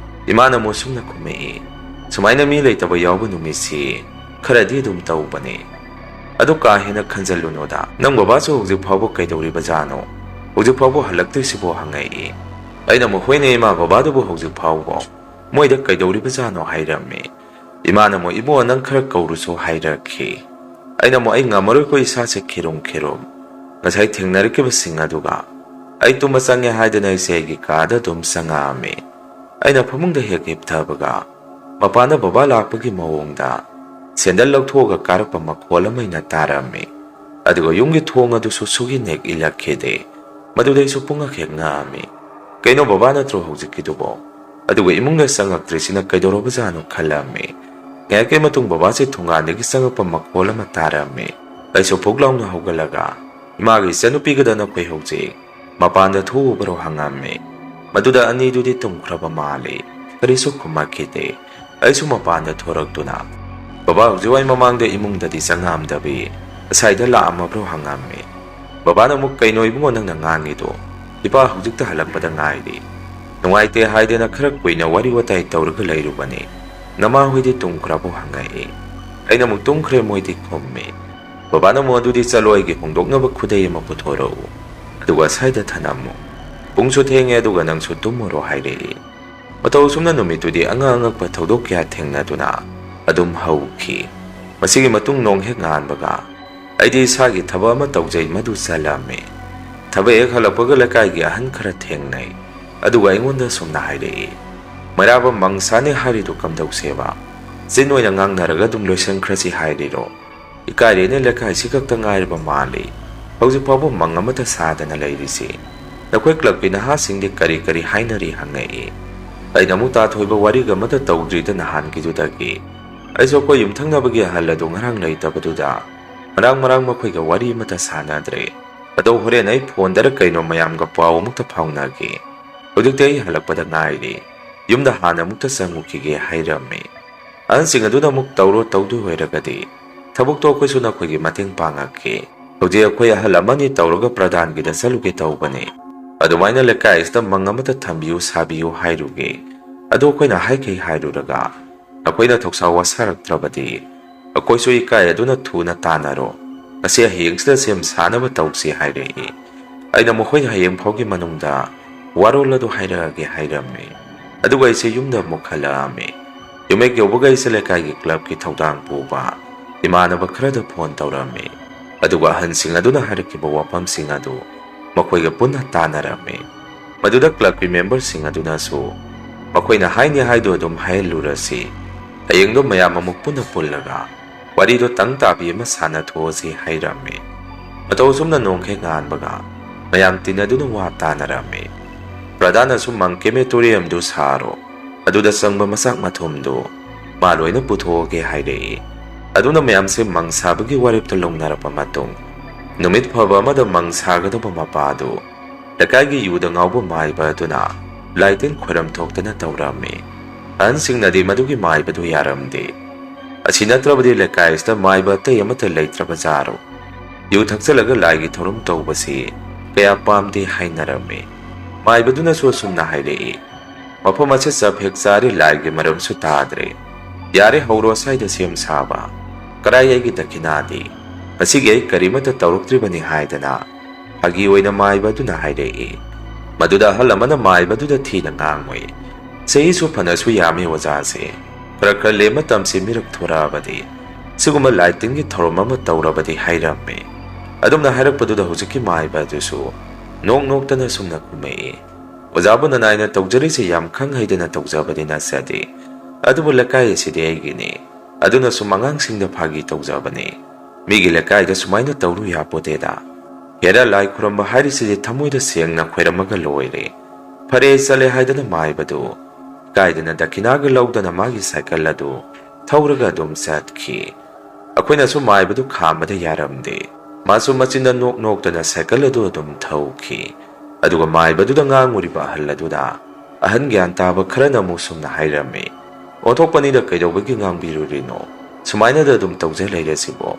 ꯏꯃꯥꯅ ꯑꯃꯨꯛ ꯁꯨꯝꯅ ꯈꯨꯝꯃꯛꯏ, "ꯁꯨꯃꯥꯏꯅ ꯃꯤ ꯂꯩꯇꯕ ꯌꯥꯎꯕ ꯅꯨꯃꯤꯠꯁꯤ ꯈꯔꯗꯤ ꯑꯗꯨꯝ ꯇꯧꯕꯅꯦ꯫ ꯑꯗꯨ ꯀꯥ ꯍꯦꯟꯅ ꯈꯟꯖꯜꯂꯨꯅꯨꯗ꯫ ꯅꯪ ꯕꯕꯥꯁꯨ ꯍꯧꯖꯤꯛ ꯐꯥꯎꯕ ꯀꯩꯗꯧꯔꯤꯕꯖꯥꯠꯅꯣ? ꯍꯧꯖꯤꯛ ꯐꯥꯎꯕ ꯍꯜꯂꯛꯇ꯭ꯔꯤꯁꯤꯕꯣ?" ꯍꯪꯉꯛꯏ꯫ ꯑꯩꯅ ꯑꯃꯨꯛ, "ꯍꯣꯏꯅꯦ ꯏꯃꯥ, ꯕꯕꯥꯗꯨꯕꯨ ꯍꯧꯖꯤꯛ ꯐꯥꯎꯕ ꯃꯣꯏꯗ ꯀꯩꯗꯧꯔꯤꯕꯖꯥꯠꯅꯣ?" ꯍꯥꯏꯔꯝꯃꯤ꯫ ꯏꯃꯥꯅ ꯑꯃꯨꯛ, "ꯏꯕꯨꯡꯉꯣ, ꯅꯪ ꯈꯔ ꯀꯧꯔꯨꯁꯣ" ꯍꯥꯏꯔꯛꯈꯤ꯫ ꯑꯩꯅ ꯑꯃꯨꯛ, "ꯑꯩ ꯉꯝꯃꯔꯣꯏꯀꯣ, ꯏꯁꯥꯁꯦ ꯈꯤꯔꯨꯝ ꯈꯤꯔꯨꯝ꯫ ꯉꯁꯥꯏ ꯊꯦꯡꯅꯔꯛꯈꯤꯕꯁꯤꯡ ꯑꯗꯨꯒ ꯑꯩ ꯇꯨꯝꯕ ꯆꯪꯉꯦ ꯍꯥꯏꯗꯅ ꯑꯩꯁꯦ ꯑꯩꯒꯤ ꯀꯥꯗ ꯑꯗꯨꯝ ꯆꯪꯉꯛꯑꯝꯃꯤ"꯫ ꯑꯩꯅ ꯐꯃꯨꯡꯗ ꯍꯦꯛ ꯍꯤꯞꯊꯕꯒ ꯃꯄꯥꯟꯗ ꯕꯕꯥ ꯂꯥꯛꯄꯒꯤ ꯃꯑꯣꯡꯗ ꯁꯦꯟꯗꯜ ꯂꯧꯊꯣꯛꯑꯒ ꯀꯥꯔꯛꯄ ꯃꯈꯣꯜ ꯑꯃ ꯑꯩꯅ ꯇꯥꯔꯝꯃꯤ꯫ ꯑꯗꯨꯒ ꯌꯨꯝꯒꯤ ꯊꯣꯡ ꯑꯗꯨꯁꯨ ꯁꯨꯛꯏꯟ ꯍꯦꯛ ꯏꯜꯂꯛꯈꯤꯗꯦ꯫ ꯃꯗꯨꯗ ꯑꯩꯁꯨ ꯄꯨꯡꯉꯛ ꯍꯦꯛ ꯉꯛꯑꯝꯃꯤ꯫ "ꯀꯩꯅꯣ, ꯕꯕꯥ ꯅꯠꯇ꯭ꯔꯣ ꯍꯧꯖꯤꯛꯀꯤꯗꯨꯕꯣ? ꯑꯗꯨꯒ ꯏꯃꯨꯡꯗ ꯆꯪꯉꯛꯇ꯭ꯔꯤꯁꯤꯅ ꯀꯩꯗꯧꯔꯕꯖꯥꯠꯅꯣ?" ꯈꯜꯂꯝꯃꯤ꯫ ꯉꯥꯏꯍꯥꯛꯀꯤ ꯃꯇꯨꯡ ꯕꯕꯥꯁꯦ ꯊꯣꯡꯒꯥꯟꯗꯒꯤ ꯆꯪꯉꯛꯄ ꯃꯈꯣꯜ ꯑꯃ ꯇꯥꯔꯝꯃꯤ꯫ ꯑꯩꯁꯨ ꯐꯨꯛ ꯂꯥꯎꯅ ꯍꯧꯒꯠꯂꯒ, "ꯏꯃꯥꯒ ꯏꯆꯟꯅꯨꯄꯤꯒꯗ ꯅꯈꯣꯏ ꯍꯧꯖꯤꯛ ꯃꯄꯥꯟꯗ ꯊꯣꯛꯎꯕ꯭ꯔꯣ?" ꯍꯪꯉꯝꯃꯤ꯫ ꯃꯗꯨꯗ ꯑꯅꯤꯗꯨꯗꯤ ꯇꯨꯝꯈ꯭ꯔꯕ ꯃꯥꯜꯂꯤ꯫ ꯀꯔꯤꯁꯨ ꯈꯨꯝꯃꯛꯈꯤꯗꯦ꯫ ꯑꯩꯁꯨ ꯃꯄꯥꯟꯗ ꯊꯣꯔꯛꯇꯨꯅ, "ꯕꯕꯥ ꯍꯧꯖꯤꯛꯋꯥꯏ ꯃꯃꯥꯡꯗ ꯏꯃꯨꯡꯗꯗꯤ ꯆꯪꯉꯛꯑꯝꯗꯕꯤ, ꯉꯁꯥꯏꯗ ꯂꯥꯛꯑꯝꯃꯕ꯭ꯔꯣ?" ꯍꯪꯉꯝꯃꯤ꯫ ꯕꯕꯥꯅ ꯑꯃꯨꯛ, "ꯀꯩꯅꯣ ꯏꯕꯨꯡꯉꯣ ꯅꯪꯅ ꯉꯥꯡꯉꯤꯗꯣ? ꯏꯄꯥ ꯍꯧꯖꯤꯛꯇ ꯍꯜꯂꯛꯄꯗ ꯉꯥꯏꯔꯤ꯫ ꯅꯨꯡꯉꯥꯏꯇꯦ ꯍꯥꯏꯗꯅ ꯈꯔ ꯀꯨꯏꯅ ꯋꯥꯔꯤ ꯋꯥꯇꯥꯏ ꯇꯧꯔꯒ ꯂꯩꯔꯨꯕꯅꯤ꯫ ꯅꯃꯥ ꯍꯣꯏꯗꯤ ꯇꯨꯝꯈ꯭ꯔꯕꯣ?" ꯍꯪꯉꯛꯏ꯫ ꯑꯩꯅ ꯑꯃꯨꯛ, "ꯇꯨꯝꯈ꯭ꯔꯦ ꯃꯣꯏꯗꯤ" ꯈꯨꯝꯃꯤ꯫ ꯕꯕꯥꯅ ꯑꯃꯨꯛ, "ꯑꯗꯨꯗꯤ ꯆꯠꯂꯣ, ꯑꯩꯒꯤ ꯍꯣꯡꯗꯣꯛꯅꯕ ꯈꯨꯗꯩ ꯑꯃ ꯄꯨꯊꯣꯔꯛꯎ, ꯑꯗꯨꯒ ꯁ꯭ꯋꯥꯏꯗ ꯊꯅꯝꯃꯨ꯫ ꯄꯨꯡꯁꯨ ꯊꯦꯡꯉꯦ, ꯑꯗꯨꯒ ꯅꯪꯁꯨ ꯇꯨꯝꯃꯨꯔꯣ" ꯍꯥꯏꯔꯛꯏ꯫ ꯃꯇꯧ ꯑꯁꯨꯝꯅ ꯅꯨꯃꯤꯠꯇꯨꯗꯤ ꯑꯉꯛ ꯑꯉꯛꯄ ꯊꯧꯗꯣꯛ ꯀꯌꯥ ꯊꯦꯡꯅꯗꯨꯅ ꯑꯗꯨꯝ ꯍꯧꯈꯤ꯫ ꯃꯁꯤꯒꯤ ꯃꯇꯨꯡ ꯅꯣꯡ ꯍꯦꯛ ꯉꯥꯟꯕꯒ ꯑꯩꯗꯤ ꯏꯁꯥꯒꯤ ꯊꯕꯛ ꯑꯃ ꯇꯧꯖꯩ, ꯃꯗꯨ ꯆꯠꯂꯝꯃꯤ꯫ ꯊꯕꯛ ꯍꯦꯛ ꯍꯜꯂꯛꯄꯒ ꯂꯩꯀꯥꯏꯒꯤ ꯑꯍꯟ ꯈꯔ ꯊꯦꯡꯅꯩ, ꯑꯗꯨꯒ ꯑꯩꯉꯣꯟꯗ ꯑꯁꯨꯝꯅ ꯍꯥꯏꯔꯛꯏ, "ꯃꯩꯔꯥꯕ ꯃꯪꯁꯥꯅꯤ ꯍꯥꯏꯔꯤꯗꯨ ꯀꯝꯗꯧꯁꯦꯕ? ꯆꯤꯟ ꯑꯣꯏꯅ ꯉꯥꯡꯅꯔꯒ ꯑꯗꯨꯝ ꯂꯣꯏꯁꯤꯟꯈ꯭ꯔꯁꯤ ꯍꯥꯏꯔꯤꯔꯣ? ꯏꯀꯥꯏꯔꯦꯅꯦ, ꯂꯩꯀꯥꯏꯁꯤ ꯈꯛꯇ ꯉꯥꯏꯔꯕ ꯃꯥꯜꯂꯤ ꯍꯧꯖꯤꯛ ꯐꯥꯎꯕ ꯃꯪ ꯑꯃꯠꯇ ꯁꯥꯗꯅ ꯂꯩꯔꯤꯁꯤ꯫ ꯅꯈꯣꯏ ꯀ꯭ꯂꯕꯀꯤ ꯅꯍꯥꯁꯤꯡꯗꯤ ꯀꯔꯤ ꯀꯔꯤ ꯍꯥꯏꯅꯔꯤ?" ꯍꯪꯉꯛꯏ꯫ ꯑꯩꯅ ꯑꯃꯨꯛ, "ꯇꯥꯊꯣꯏꯕ ꯋꯥꯔꯤꯒ ꯑꯃꯠꯇ ꯇꯧꯗ꯭ꯔꯤꯗ ꯅꯍꯥꯟꯒꯤꯗꯨꯗꯒꯤ꯫ ꯑꯩꯁꯨ ꯑꯩꯈꯣꯏ ꯌꯨꯝꯊꯪꯅꯕꯒꯤ ꯑꯍꯜ ꯑꯗꯨ ꯉꯔꯥꯡ ꯂꯩꯇꯕꯗꯨꯗ ꯃꯔꯥꯡ ꯃꯔꯥꯡ ꯃꯈꯣꯏꯒ ꯋꯥꯔꯤ ꯑꯃꯠꯇ ꯁꯥꯟꯅꯗ꯭ꯔꯦ꯫ ꯑꯗꯣ ꯍꯣꯔꯦꯟ ꯑꯩ ꯐꯣꯟꯗꯔ ꯀꯩꯅꯣ ꯃꯌꯥꯝꯒ ꯄꯥꯎ ꯑꯃꯨꯛꯇ ꯐꯥꯎꯅꯒꯦ꯫ ꯍꯧꯖꯤꯛꯇꯤ ꯑꯩ ꯍꯜꯂꯛꯄꯗ ꯉꯥꯏꯔꯤ꯫ ꯌꯨꯝꯗ ꯍꯥꯟꯅ ꯑꯃꯨꯛꯇ ꯆꯪꯉꯨꯈꯤꯒꯦ" ꯍꯥꯏꯔꯝꯃꯤ꯫ ꯑꯍꯟꯁꯤꯡ ꯑꯗꯨꯅ ꯑꯃꯨꯛ, "ꯇꯧꯔꯣ, ꯇꯧꯗꯣꯏ ꯑꯣꯏꯔꯒꯗꯤ ꯊꯕꯛꯇꯣ ꯑꯩꯈꯣꯏꯁꯨ ꯅꯈꯣꯏꯒꯤ ꯃꯇꯦꯡ ꯄꯥꯡꯉꯛꯀꯦ꯫ ꯍꯧꯖꯤꯛ ꯑꯩꯈꯣꯏ ꯑꯍꯜ ꯑꯃꯅꯤ ꯇꯧꯔꯒ ꯄ꯭ꯔꯙꯥꯟꯒꯤꯗ ꯆꯠꯂꯨꯒꯦ ꯇꯧꯕꯅꯤ꯫ ꯑꯗꯨꯃꯥꯏꯅ ꯂꯩꯀꯥꯏ ꯑꯁꯤꯗ ꯃꯪ ꯑꯃꯇ ꯊꯝꯕꯤꯌꯨ, ꯁꯥꯕꯤꯌꯨ ꯍꯥꯏꯔꯨꯒꯦ꯫ ꯑꯗꯣ ꯑꯩꯈꯣꯏꯅ ꯍꯥꯏꯈꯩ ꯍꯥꯏꯔꯨꯔꯒ ꯅꯈꯣꯏꯅ ꯊꯧꯁꯥ ꯋꯥꯁꯥꯔꯛꯇ꯭ꯔꯕꯗꯤ ꯑꯩꯈꯣꯏꯁꯨ ꯏꯀꯥꯏ ꯑꯗꯨꯅ ꯊꯨꯅ ꯇꯥꯟꯅꯔꯣ꯫ ꯉꯁꯤ ꯍꯌꯦꯡꯁꯤꯗ ꯁꯦꯝ ꯁꯥꯅꯕ ꯇꯧꯁꯤ" ꯍꯥꯏꯔꯛꯏ꯫ ꯑꯩꯅ ꯃꯈꯣꯏꯗ ꯍꯌꯦꯡ ꯐꯥꯎꯒꯤ ꯃꯅꯨꯡꯗ ꯋꯥꯔꯣꯜ ꯑꯗꯨ ꯍꯥꯏꯔꯛꯑꯒꯦ ꯍꯥꯏꯔꯝꯃꯤ꯫ ꯑꯗꯨꯒ ꯑꯩꯁꯦ ꯌꯨꯝꯗ ꯑꯃꯨꯛ ꯍꯜꯂꯛꯑꯝꯃꯤ꯫ ꯌꯨꯝ ꯍꯦꯛ ꯌꯧꯕꯒ ꯑꯩꯁꯦ ꯂꯩꯀꯥꯏꯒꯤ ꯀ꯭ꯂꯕꯀꯤ ꯊꯧꯗꯥꯡ ꯄꯨꯕ ꯏꯃꯥꯟꯅꯕ ꯈꯔꯗ ꯐꯣꯟ ꯇꯧꯔꯝꯃꯤ꯫ ꯑꯗꯨꯒ ꯑꯍꯟꯁꯤꯡ ꯑꯗꯨꯅ ꯍꯥꯏꯔꯛꯈꯤꯕ ꯋꯥꯐꯝꯁꯤꯡ ꯑꯗꯨ ꯃꯈꯣꯏꯒ ꯄꯨꯟꯅ ꯇꯥꯟꯅꯔꯝꯃꯤ꯫ ꯃꯗꯨꯗ ꯀ꯭ꯂꯕꯀꯤ ꯃꯦꯝꯕꯔꯁꯤꯡ ꯑꯗꯨꯅꯁꯨ ꯃꯈꯣꯏꯅ ꯍꯥꯏꯅꯤ ꯍꯥꯏꯗꯣ ꯑꯗꯨꯝ ꯍꯥꯏꯍꯜꯂꯨꯔꯁꯤ, ꯍꯌꯦꯡꯗꯣ ꯃꯌꯥꯝ ꯑꯃꯨꯛ ꯄꯨꯟꯅ ꯄꯨꯜꯂꯒ ꯋꯥꯔꯤꯗꯣ ꯇꯪ ꯇꯥꯕꯤ ꯑꯃ ꯁꯥꯟꯅꯊꯣꯛꯑꯁꯤ ꯍꯥꯏꯔꯝꯃꯤ꯫ ꯃꯇꯧ ꯑꯁꯨꯝꯅ ꯅꯣꯡꯈꯩ ꯉꯥꯟꯕꯒ ꯃꯌꯥꯝ ꯇꯤꯟꯅꯗꯨꯅ ꯋꯥ ꯇꯥꯅꯔꯝꯃꯤ꯫ ꯄ꯭ꯔꯙꯥꯟꯅꯁꯨ ꯃꯪ ꯀꯦꯃꯦꯇꯣꯔꯤꯌꯝꯗꯨ ꯁꯥꯔꯣ, ꯑꯗꯨꯗ ꯆꯪꯕ ꯃꯆꯥꯛ ꯃꯊꯨꯝꯗꯨ ꯃꯥ ꯂꯣꯏꯅ ꯄꯨꯊꯣꯛꯑꯒꯦ ꯍꯥꯏꯔꯛꯏ꯫ ꯑꯗꯨꯅ ꯃꯌꯥꯝꯁꯦ ꯃꯪ ꯁꯥꯕꯒꯤ ꯋꯥꯔꯦꯞꯇ ꯂꯧꯅꯔꯕ ꯃꯇꯨꯡ, ꯅꯨꯃꯤꯠ ꯐꯕ ꯑꯃꯗ ꯃꯪ ꯁꯥꯒꯗꯕ ꯃꯄꯥꯗꯨ ꯂꯩꯀꯥꯏꯒꯤ ꯌꯨꯗ ꯉꯥꯎꯕ ꯃꯥꯏꯕ ꯑꯗꯨꯅ ꯂꯥꯏꯇꯤꯟ ꯈꯣꯏꯔꯝ ꯊꯣꯛꯇꯅ ꯇꯧꯔꯝꯃꯤ꯫ ꯑꯍꯟꯁꯤꯡꯅꯗꯤ ꯃꯗꯨꯒꯤ ꯃꯥꯏꯕꯗꯨ ꯌꯥꯔꯝꯗꯦ꯫ ꯑꯁꯤ ꯅꯠꯇ꯭ꯔꯕꯗꯤ ꯂꯩꯀꯥꯏ ꯑꯁꯤꯗ ꯃꯥꯏꯕ ꯑꯇꯩ ꯑꯃꯠꯇ ꯂꯩꯇ꯭ꯔꯕ ꯖꯥꯔꯣ? ꯌꯨ ꯊꯛꯆꯜꯂꯒ ꯂꯥꯏꯒꯤ ꯊꯧꯔꯝ ꯇꯧꯕꯁꯤ ꯀꯌꯥ ꯄꯥꯝꯗꯦ ꯍꯥꯏꯅꯔꯝꯃꯤ꯫ ꯃꯥꯏꯕꯗꯨꯅꯁꯨ ꯑꯁꯨꯝꯅ ꯍꯥꯏꯔꯛꯏ, "ꯃꯐꯝ ꯑꯁꯤ ꯆꯞ ꯍꯦꯛ ꯆꯥꯔꯦ, ꯂꯥꯏꯒꯤ ꯃꯔꯝꯁꯨ ꯇꯥꯗ꯭ꯔꯦ꯫ ꯌꯥꯔꯦ, ꯍꯧꯔꯣ ꯑꯁ꯭ꯋꯥꯏꯗ ꯁꯦꯝ ꯁꯥꯕ꯫ ꯀꯔꯥꯏ ꯑꯩꯒꯤ ꯗꯈꯤꯅꯥꯗꯤ? ꯉꯁꯤꯒꯤ ꯑꯩ ꯀꯔꯤꯃꯠꯇ ꯇꯧꯔꯛꯇ꯭ꯔꯤꯕꯅꯤ" ꯍꯥꯏꯗꯅ ꯐꯥꯒꯤ ꯑꯣꯏꯅ ꯃꯥꯏꯕ ꯑꯗꯨꯅ ꯍꯥꯏꯔꯛꯏ꯫ ꯃꯗꯨꯗ ꯑꯍꯜ ꯑꯃꯅ ꯃꯥꯏꯕꯗꯨꯗ ꯊꯤꯅ ꯉꯥꯡꯉꯨꯏ, "ꯆꯍꯤꯁꯨ ꯐꯅꯁꯨ ꯌꯥꯝꯃꯤ ꯑꯣꯖꯥꯁꯦ, ꯈꯔ ꯈꯔ ꯂꯦꯝꯃ ꯇꯝꯁꯤ, ꯃꯤꯔꯛ ꯊꯣꯔꯛꯑꯕꯗꯤ ꯁꯤꯒꯨꯝꯕ ꯂꯥꯏ ꯇꯤꯟꯒꯤ ꯊꯧꯔꯝ ꯑꯃ ꯇꯧꯔꯕꯗꯤ" ꯍꯥꯏꯔꯝꯃꯤ꯫ ꯑꯗꯨꯝꯅ ꯍꯥꯏꯔꯛꯄꯗꯨꯗ ꯍꯧꯖꯤꯛꯀꯤ ꯃꯥꯏꯕ ꯑꯗꯨꯁꯨ ꯅꯣꯛ ꯅꯣꯛꯇꯅ ꯁꯨꯝꯅ ꯈꯨꯝꯃꯛꯏ, "ꯑꯣꯖꯥꯕꯨ ꯅꯅꯥꯏꯅ ꯇꯧꯖꯔꯤꯁꯦ ꯌꯥꯝ ꯈꯪ ꯍꯩꯗꯅ ꯇꯧꯖꯕꯗꯤ ꯅꯠꯆꯗꯦ, ꯑꯗꯨꯕꯨ ꯂꯩꯀꯥꯏ ꯑꯁꯤꯗꯤ ꯑꯩꯒꯤꯅꯤ, ꯑꯗꯨꯅ ꯁꯨꯝ ꯑꯉꯥꯡꯁꯤꯡꯗ ꯐꯥꯒꯤ ꯇꯧꯖꯕꯅꯤ꯫ ꯃꯤꯒꯤ ꯂꯩꯀꯥꯏꯗ ꯁꯨꯃꯥꯏꯅ ꯇꯧꯔꯨ ꯌꯥꯄꯣꯠꯇꯦꯗ꯫ ꯍꯦꯔꯥ, ꯂꯥꯏ ꯈꯨꯔꯝꯕ ꯍꯥꯏꯔꯤꯁꯤꯗꯤ ꯊꯃꯣꯏꯗ ꯁꯦꯡꯅ ꯈꯣꯏꯔꯝꯃꯒ ꯂꯣꯏꯔꯦ꯫ ꯐꯔꯦ, ꯆꯠꯂꯦ" ꯍꯥꯏꯗꯅ ꯃꯥꯏꯕꯗꯨ ꯀꯥꯏꯗꯅ ꯗꯈꯤꯅꯥꯒ ꯂꯧꯗꯅ ꯃꯥꯒꯤ ꯁꯥꯏꯀꯜ ꯑꯗꯨ ꯊꯧꯔꯒ ꯑꯗꯨꯝ ꯆꯠꯈꯤ꯫ ꯑꯩꯈꯣꯏꯅꯁꯨ ꯃꯥꯏꯕꯗꯨ ꯈꯥꯝꯕꯗ ꯌꯥꯔꯝꯗꯦ꯫ ꯃꯥꯁꯨ ꯃꯆꯤꯟꯗ ꯅꯣꯛ ꯅꯣꯛꯇꯅ ꯁꯥꯏꯀꯜ ꯑꯗꯨ ꯑꯗꯨꯝ ꯊꯧꯈꯤ꯫ ꯑꯗꯨꯒ ꯃꯥꯏꯕꯗꯨꯗ ꯉꯥꯡꯉꯨꯔꯤꯕ ꯑꯍꯜ ꯑꯗꯨꯗ ꯑꯍꯟ ꯒ꯭ꯌꯥꯟ ꯇꯥꯕ ꯈꯔꯅ ꯑꯃꯨꯛ ꯁꯨꯝꯅ ꯍꯥꯏꯔꯝꯃꯤ, ꯑꯣꯟꯊꯣꯛꯄꯅꯤꯗ, ꯀꯩꯗꯧꯕꯒꯤ ꯉꯥꯡꯕꯤꯔꯨꯔꯤꯅꯣ? ꯁꯨꯃꯥꯏꯅꯗ ꯑꯗꯨꯝ ꯇꯧꯖ ꯂꯩꯔꯁꯤꯕꯣ?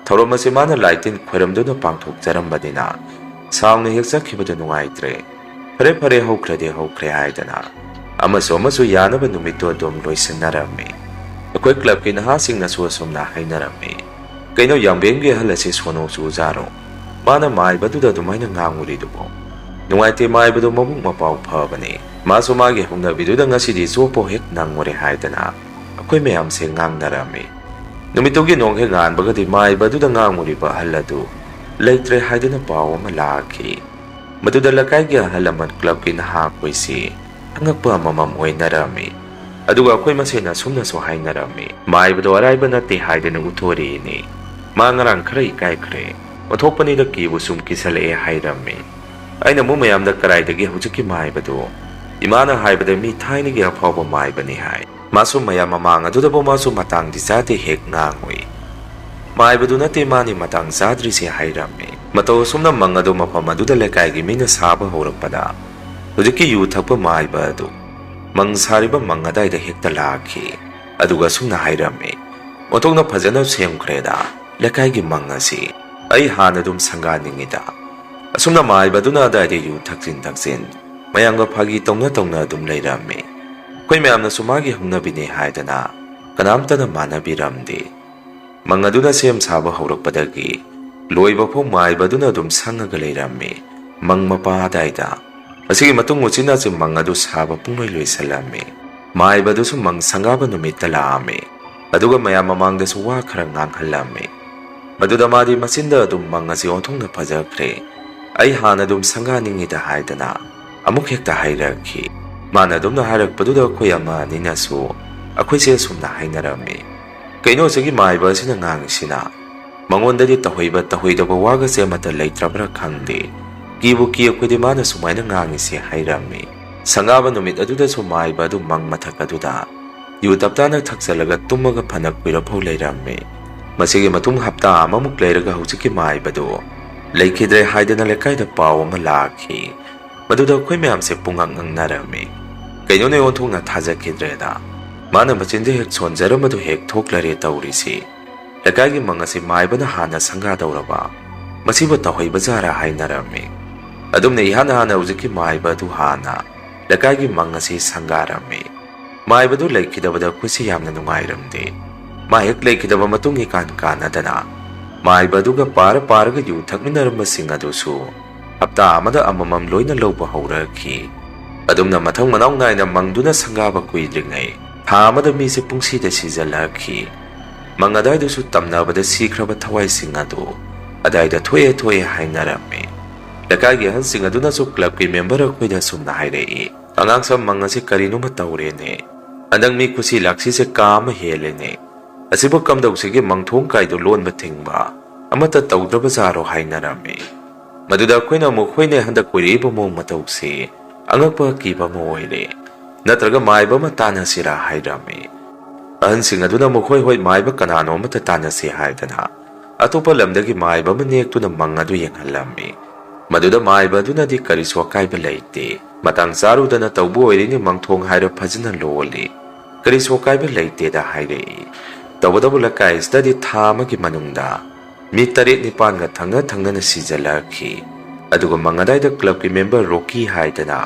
ꯊꯧꯔꯝ ꯑꯁꯤ ꯃꯥꯅ ꯂꯥꯏ ꯇꯤꯟ ꯈꯣꯏꯔꯝꯗꯨꯅ ꯄꯥꯡꯊꯣꯛꯆꯔꯝꯕꯅꯤꯅ ꯁꯥꯎꯅ ꯍꯦꯛ ꯆꯠꯈꯤꯕꯗꯨ ꯅꯨꯡꯉꯥꯏꯇ꯭ꯔꯦ꯫ ꯐꯔꯦ ꯐꯔꯦ, ꯍꯧꯈ꯭ꯔꯗꯤ ꯍꯧꯈ꯭ꯔꯦ ꯍꯥꯏꯗꯅ ꯑꯃꯁꯨ ꯑꯃꯁꯨ ꯌꯥꯅꯕ ꯅꯨꯃꯤꯠꯇꯨ ꯑꯗꯨꯝ ꯂꯣꯏꯁꯤꯟꯅꯔꯝꯃꯤ꯫ ꯑꯩꯈꯣꯏ clubꯀꯤ ꯅꯍꯥꯁꯤꯡꯅꯁꯨ ꯑꯁꯨꯝꯅ ꯍꯥꯏꯅꯔꯝꯃꯤ, "ꯀꯩꯅꯣ, ꯌꯥꯝꯕꯦꯝꯒꯤ ꯑꯍꯜ ꯑꯁꯤ ꯁꯣꯅꯣ ꯆꯨꯖꯥꯔꯣ? ꯃꯥꯅ ꯃꯥꯏꯕꯗꯨꯗ ꯑꯗꯨꯃꯥꯏꯅ ꯉꯥꯡꯉꯨꯔꯤꯗꯨꯕꯣ? ꯅꯨꯡꯉꯥꯏꯇꯦ, ꯃꯥꯏꯕꯗꯣ ꯃꯕꯨꯛ ꯃꯄꯥꯎ ꯐꯕꯅꯤ꯫ ꯃꯥꯁꯨ ꯃꯥꯒꯤ ꯍꯧꯅꯕꯤꯗꯨꯗ ꯉꯁꯤꯗꯤ ꯆꯣꯞꯄ ꯍꯦꯛ ꯅꯪꯉꯨꯔꯦ" ꯍꯥꯏꯗꯅ ꯑꯩꯈꯣꯏ ꯃꯌꯥꯝꯁꯦ ꯉꯥꯡꯅꯔꯝꯃꯤ꯫ ꯅꯨꯃꯤꯠꯇꯨꯒꯤ ꯅꯣꯡ ꯍꯦꯛ ꯉꯥꯟꯕꯒꯗꯤ ꯃꯥꯏꯕꯗꯨꯗ ꯉꯥꯡꯉꯨꯔꯤꯕ ꯑꯍꯜ ꯑꯗꯨ ꯂꯩꯇ꯭ꯔꯦ ꯍꯥꯏꯗꯨꯅ ꯄꯥꯎ ꯑꯃ ꯂꯥꯛꯈꯤ꯫ ꯃꯗꯨꯗ ꯂꯩꯀꯥꯏꯒꯤ ꯑꯍꯜ ꯂꯃꯟ clubꯀꯤ ꯅꯍꯥꯈꯣꯏꯁꯤ ꯑꯉꯛꯄ ꯑꯃꯃꯝ ꯑꯣꯏꯅꯔꯝꯃꯤ꯫ ꯑꯗꯨꯒ ꯑꯩꯈꯣꯏ ꯃꯁꯦꯟ ꯑꯁꯨꯝꯅꯁꯨ ꯍꯥꯏꯅꯔꯝꯃꯤ, "ꯃꯥꯏꯕꯗꯣ ꯑꯔꯥꯏꯕ ꯅꯠꯇꯦ ꯍꯥꯏꯗꯅ ꯎꯠꯊꯣꯔꯛꯏꯅꯤ꯫ ꯃꯥ ꯉꯔꯥꯡ ꯈꯔ ꯏꯀꯥꯏꯈ꯭ꯔꯦ꯫ ꯑꯣꯟꯊꯣꯛꯄꯅꯤꯗ, ꯀꯤꯕꯨ ꯁꯨꯝ ꯀꯤꯁꯜꯂꯛꯑꯦ" ꯍꯥꯏꯔꯝꯃꯤ꯫ ꯑꯩꯅ ꯑꯃꯨꯛ ꯃꯌꯥꯝꯗ, "ꯀꯔꯥꯏꯗꯒꯤ ꯍꯧꯖꯤꯛꯀꯤ ꯃꯥꯏꯕꯗꯣ? ꯏꯃꯥꯅ ꯍꯥꯏꯕꯗ ꯃꯤ ꯊꯥꯏꯅꯒꯤ ꯑꯐꯥꯎꯕ ꯃꯥꯏꯕꯅꯤ ꯍꯥꯏ꯫ ꯃꯥꯁꯨ ꯃꯌꯥꯝ ꯃꯃꯥꯡ ꯑꯗꯨꯗꯕꯨ ꯃꯥꯁꯨ ꯃꯇꯥꯡꯗꯤ ꯆꯥꯗꯦ ꯍꯦꯛ ꯉꯥꯡꯉꯨꯏ꯫ ꯃꯥꯏꯕꯗꯨ ꯅꯠꯇꯦ ꯃꯥꯅꯤ ꯃꯇꯥꯡ ꯆꯥꯗ꯭ꯔꯤꯁꯦ" ꯍꯥꯏꯔꯝꯃꯤ꯫ ꯃꯇꯧ ꯑꯁꯨꯝꯅ ꯃꯪ ꯑꯗꯨ ꯃꯐꯝ ꯑꯗꯨꯗ ꯂꯩꯀꯥꯏꯒꯤ ꯃꯤꯅ ꯁꯥꯕ ꯍꯧꯔꯛꯄꯗ ꯍꯧꯖꯤꯛꯀꯤ ꯌꯨ ꯊꯛꯄ ꯃꯥꯏꯕ ꯑꯗꯨ ꯃꯪ ꯁꯥꯔꯤꯕ ꯃꯪ ꯑꯗꯥꯏꯗ ꯍꯦꯛꯇ ꯂꯥꯛꯈꯤ꯫ ꯑꯗꯨꯒ ꯑꯁꯨꯝꯅ ꯍꯥꯏꯔꯝꯃꯤ, "ꯑꯣꯟꯊꯣꯛꯅ ꯐꯖꯅ ꯁꯦꯝꯈ꯭ꯔꯦꯗ ꯂꯩꯀꯥꯏꯒꯤ ꯃꯪ ꯑꯁꯤ꯫ ꯑꯩ ꯍꯥꯟꯅ ꯑꯗꯨꯝ ꯁꯪꯒꯥꯅꯤꯡꯉꯤꯗ"꯫ ꯑꯁꯨꯝꯅ ꯃꯥꯏꯕꯗꯨꯅ ꯑꯗꯥꯏꯗ ꯌꯨ ꯊꯛꯆꯤꯟ ꯊꯛꯆꯤꯟ ꯃꯌꯥꯝꯒ ꯐꯥꯒꯤ ꯇꯧꯅ ꯇꯧꯅ ꯑꯗꯨꯝ ꯂꯩꯔꯝꯃꯤ꯫ ꯑꯩꯈꯣꯏ ꯃꯌꯥꯝꯅꯁꯨ ꯃꯥꯒꯤ ꯍꯧꯅꯕꯤꯅꯤ ꯍꯥꯏꯗꯅ ꯀꯅꯥꯝꯇꯅ ꯃꯥꯟꯅꯕꯤꯔꯝꯗꯦ꯫ ꯃꯪ ꯑꯗꯨꯅ ꯁꯦꯝ ꯁꯥꯕ ꯍꯧꯔꯛꯄꯗꯒꯤ ꯂꯣꯏꯕ ꯐꯥꯎ ꯃꯥꯏꯕꯗꯨꯅ ꯑꯗꯨꯝ ꯁꯪꯉꯒ ꯂꯩꯔꯝꯃꯤ꯫ ꯃꯪ ꯃꯄꯥ ꯑꯗꯥꯏꯗ꯫ ꯃꯁꯤꯒꯤ ꯃꯇꯨꯡ ꯎꯆꯤꯟ ꯅꯥꯆꯤꯟ ꯃꯪ ꯑꯗꯨ ꯁꯥꯕ ꯄꯨꯡꯂꯣꯏ ꯂꯣꯏꯁꯤꯜꯂꯝꯃꯤ꯫ ꯃꯥꯏꯕꯗꯨꯁꯨ ꯃꯪ ꯁꯪꯒꯥꯕ ꯅꯨꯃꯤꯠꯇ ꯂꯥꯛꯑꯝꯃꯤ꯫ ꯑꯗꯨꯒ ꯃꯌꯥꯝ ꯃꯃꯥꯡꯗꯁꯨ ꯋꯥ ꯈꯔ ꯉꯥꯡꯍꯜꯂꯝꯃꯤ꯫ ꯃꯗꯨꯗ ꯃꯥꯗꯤ ꯃꯆꯤꯟꯗ ꯑꯗꯨꯝ ꯃꯪ ꯑꯁꯤ ꯑꯣꯟꯊꯣꯛꯅ ꯐꯖꯈ꯭ꯔꯦ, "ꯑꯩ ꯍꯥꯟꯅ ꯑꯗꯨꯝ ꯁꯪꯒꯥꯅꯤꯡꯉꯤꯗ" ꯍꯥꯏꯗꯅ ꯑꯃꯨꯛ ꯍꯦꯛꯇ ꯍꯥꯏꯔꯛꯈꯤ꯫ ꯃꯥꯅ ꯑꯗꯨꯝꯅ ꯍꯥꯏꯔꯛꯄꯗꯨꯗ ꯑꯩꯈꯣꯏ ꯑꯃ ꯑꯅꯤꯅꯁꯨ ꯑꯩꯈꯣꯏꯁꯦ ꯑꯁꯨꯝꯅ ꯍꯥꯏꯅꯔꯝꯃꯤ, "ꯀꯩꯅꯣ ꯑꯁꯤꯒꯤ ꯃꯥꯏꯕ ꯑꯁꯤꯅ ꯉꯥꯡꯉꯤꯁꯤꯅ? ꯃꯉꯣꯟꯗꯗꯤ ꯇꯧꯍꯩꯕ ꯇꯧꯍꯩꯗꯕ ꯋꯥꯒꯁꯦ ꯑꯃꯠꯇ ꯂꯩꯇ꯭ꯔꯕ꯭ꯔꯥ ꯈꯪꯗꯦ꯫ ꯀꯤꯕꯨ ꯀꯤ ꯑꯩꯈꯣꯏꯗꯤ ꯃꯥꯅ ꯁꯨꯃꯥꯏꯅ ꯉꯥꯡꯉꯤꯁꯦ" ꯍꯥꯏꯔꯝꯃꯤ꯫ ꯁꯪꯒꯥꯕ ꯅꯨꯃꯤꯠ ꯑꯗꯨꯗꯁꯨ ꯃꯥꯏꯕ ꯑꯗꯨ ꯃꯪ ꯃꯊꯛ ꯑꯗꯨꯗ ꯌꯨ ꯇꯞꯇꯥꯅ ꯊꯛꯆꯜꯂꯒ ꯇꯨꯝꯃꯒ ꯐꯅ ꯀꯨꯏꯔꯐꯥꯎ ꯂꯩꯔꯝꯃꯤ꯫ ꯃꯁꯤꯒꯤ ꯃꯇꯨꯡ ꯍꯞꯇꯥ ꯑꯃꯃꯨꯛ ꯂꯩꯔꯒ ꯍꯧꯖꯤꯛꯀꯤ ꯃꯥꯏꯕꯗꯨ ꯂꯩꯈꯤꯗ꯭ꯔꯦ ꯍꯥꯏꯗꯅ ꯂꯩꯀꯥꯏꯗ ꯄꯥꯎ ꯑꯃ ꯂꯥꯛꯈꯤ꯫ ꯃꯗꯨꯗ ꯑꯩꯈꯣꯏ ꯃꯌꯥꯝꯁꯦ ꯄꯨꯡꯉꯛ ꯉꯛꯅꯔꯝꯃꯤ꯫ ꯀꯩꯅꯣꯅꯦ, ꯑꯣꯟꯊꯣꯛꯅ ꯊꯥꯖꯈꯤꯗ꯭ꯔꯦꯗ꯫ ꯃꯥꯅ ꯃꯆꯤꯟꯗ ꯍꯦꯛ ꯁꯣꯟꯖꯔꯝꯕꯗꯨ ꯍꯦꯛ ꯊꯣꯛꯂꯔꯦ ꯇꯧꯔꯤꯁꯤ꯫ ꯂꯩꯀꯥꯏꯒꯤ ꯃꯪ ꯑꯁꯤ ꯃꯥꯏꯕꯅ ꯍꯥꯟꯅ ꯁꯪꯒꯥꯗꯧꯔꯕ, ꯃꯁꯤꯕꯨ ꯇꯧꯍꯩꯕꯖꯥꯔꯥ ꯍꯥꯏꯅꯔꯝꯃꯤ꯫ ꯑꯗꯨꯝꯅ ꯏꯍꯥꯟ ꯍꯥꯟꯅ ꯍꯧꯖꯤꯛꯀꯤ ꯃꯥꯏꯕ ꯑꯗꯨ ꯍꯥꯟꯅ ꯂꯩꯀꯥꯏꯒꯤ ꯃꯪ ꯑꯁꯤ ꯁꯪꯒꯥꯔꯝꯃꯤ꯫ ꯃꯥꯏꯕꯗꯨ ꯂꯩꯈꯤꯗꯕꯗ ꯑꯩꯈꯣꯏꯁꯤ ꯌꯥꯝꯅ ꯅꯨꯡꯉꯥꯏꯔꯝꯗꯦ꯫ ꯃꯥ ꯍꯦꯛ ꯂꯩꯈꯤꯗꯕ ꯃꯇꯨꯡ ꯏꯀꯥꯟ ꯀꯥꯟꯅꯗꯅ ꯃꯥꯏꯕ ꯑꯗꯨꯒ ꯄꯥꯔ ꯄꯥꯔꯒ ꯌꯨ ꯊꯛꯃꯤꯟꯅꯔꯝꯕꯁꯤꯡ ꯑꯗꯨꯁꯨ ꯍꯞꯇꯥ ꯑꯃꯗ ꯑꯃꯃꯝ ꯂꯣꯏꯅ ꯂꯧꯕ ꯍꯧꯔꯛꯈꯤ꯫ ꯑꯗꯨꯝꯅ ꯃꯊꯪ ꯃꯅꯥꯎ ꯅꯥꯏꯅ ꯃꯪꯗꯨꯅ ꯁꯪꯒꯥꯕ ꯀꯨꯏꯗ꯭ꯔꯤꯉꯩ ꯊꯥ ꯑꯃꯗ ꯃꯤꯁꯦ ꯄꯨꯡꯁꯤꯗ ꯁꯤꯖꯜꯂꯛꯈꯤ꯫ ꯃꯪ ꯑꯗꯥꯏꯗꯨꯁꯨ ꯇꯝꯅꯕꯗ ꯁꯤꯈ꯭ꯔꯕ ꯊꯋꯥꯏꯁꯤꯡ ꯑꯗꯨ ꯑꯗꯥꯏꯗ ꯊꯣꯛꯑꯦ ꯊꯣꯛꯑꯦ ꯍꯥꯏꯅꯔꯝꯃꯤ꯫ ꯂꯩꯀꯥꯏꯒꯤ ꯑꯍꯜꯁꯤꯡ ꯑꯗꯨꯅꯁꯨ ꯀ꯭ꯂꯕꯀꯤ ꯃꯦꯝꯕꯔ ꯑꯩꯈꯣꯏꯗ ꯑꯁꯨꯝꯅ ꯍꯥꯏꯔꯛꯏ, "ꯑꯉꯥꯡ ꯁꯥ, ꯃꯪ ꯑꯁꯤ ꯀꯔꯤꯅꯣꯃ ꯇꯧꯔꯦꯅꯦ꯫ ꯍꯟꯗꯛ ꯃꯤ ꯈꯨꯁꯤ ꯂꯥꯛꯁꯤꯁꯦ ꯀꯥ ꯑꯃ ꯍꯦꯜꯂꯦꯅꯦ꯫ ꯑꯁꯤꯕꯨ ꯀꯝꯗꯧꯁꯤꯒꯦ? ꯃꯪꯊꯣꯡ ꯀꯥꯏꯗꯨ ꯂꯣꯟꯕ ꯊꯤꯡꯕ ꯑꯃꯠꯇ ꯇꯧꯗ꯭ꯔꯕꯖꯥꯔꯣ?" ꯍꯥꯏꯅꯔꯝꯃꯤ꯫ ꯃꯗꯨꯗ ꯑꯩꯈꯣꯏꯅ ꯑꯃꯨꯛ, "ꯍꯣꯏꯅꯦ, ꯍꯟꯗꯛ ꯀꯨꯏꯔꯛꯏꯕ ꯃꯑꯣꯡ ꯃꯇꯧꯁꯤ ꯑꯉꯛꯄ ꯑꯀꯤꯕ ꯑꯃ ꯑꯣꯏꯔꯦ꯫ ꯅꯠꯇ꯭ꯔꯒ ꯃꯥꯏꯕ ꯑꯃ ꯇꯥꯟꯅꯁꯤꯔꯥ?" ꯍꯥꯏꯔꯝꯃꯤ꯫ ꯑꯍꯟꯁꯤꯡ ꯑꯗꯨꯅ ꯑꯃꯨꯛ, "ꯍꯣꯏ, ꯍꯣꯏ, ꯃꯥꯏꯕ ꯀꯅꯥꯅꯣ ꯑꯃꯠꯇ ꯇꯥꯟꯅꯁꯤ" ꯍꯥꯏꯗꯅ ꯑꯇꯣꯞꯄ ꯂꯝꯗꯒꯤ ꯃꯥꯏꯕ ꯑꯃ ꯅꯦꯛꯇꯨꯅ ꯃꯪ ꯑꯗꯨ ꯌꯦꯡꯍꯜꯂꯝꯃꯤ꯫ ꯃꯗꯨꯗ ꯃꯥꯏꯕ ꯑꯗꯨꯅꯗꯤ "ꯀꯔꯤꯁꯨ ꯑꯀꯥꯏꯕ ꯂꯩꯇꯦ, ꯃꯇꯥꯡ ꯆꯥꯔꯨꯗꯅ ꯇꯧꯕ ꯑꯣꯏꯔꯤꯅꯤ, ꯃꯪꯊꯣꯡ ꯍꯥꯏꯔ ꯐꯖꯅ ꯂꯣꯜꯂꯤ, ꯀꯔꯤꯁꯨ ꯑꯀꯥꯏꯕ ꯂꯩꯇꯦꯗ" ꯍꯥꯏꯔꯛꯏ꯫ ꯇꯧꯕꯇꯕꯨ ꯂꯩꯀꯥꯏꯁꯤꯗꯗꯤ ꯊꯥ ꯑꯃꯒꯤ ꯃꯅꯨꯡꯗ ꯃꯤ ꯇꯔꯦꯠ ꯅꯤꯄꯥꯟꯒ ꯊꯪꯅ ꯊꯪꯅꯅ ꯁꯤꯖꯜꯂꯛꯈꯤ꯫ ꯑꯗꯨꯒ ꯃꯪ ꯑꯗꯥꯏꯗ ꯀ꯭ꯂꯕꯀꯤ ꯃꯦꯝꯕꯔ ꯔꯣꯀꯤ ꯍꯥꯏꯗꯅ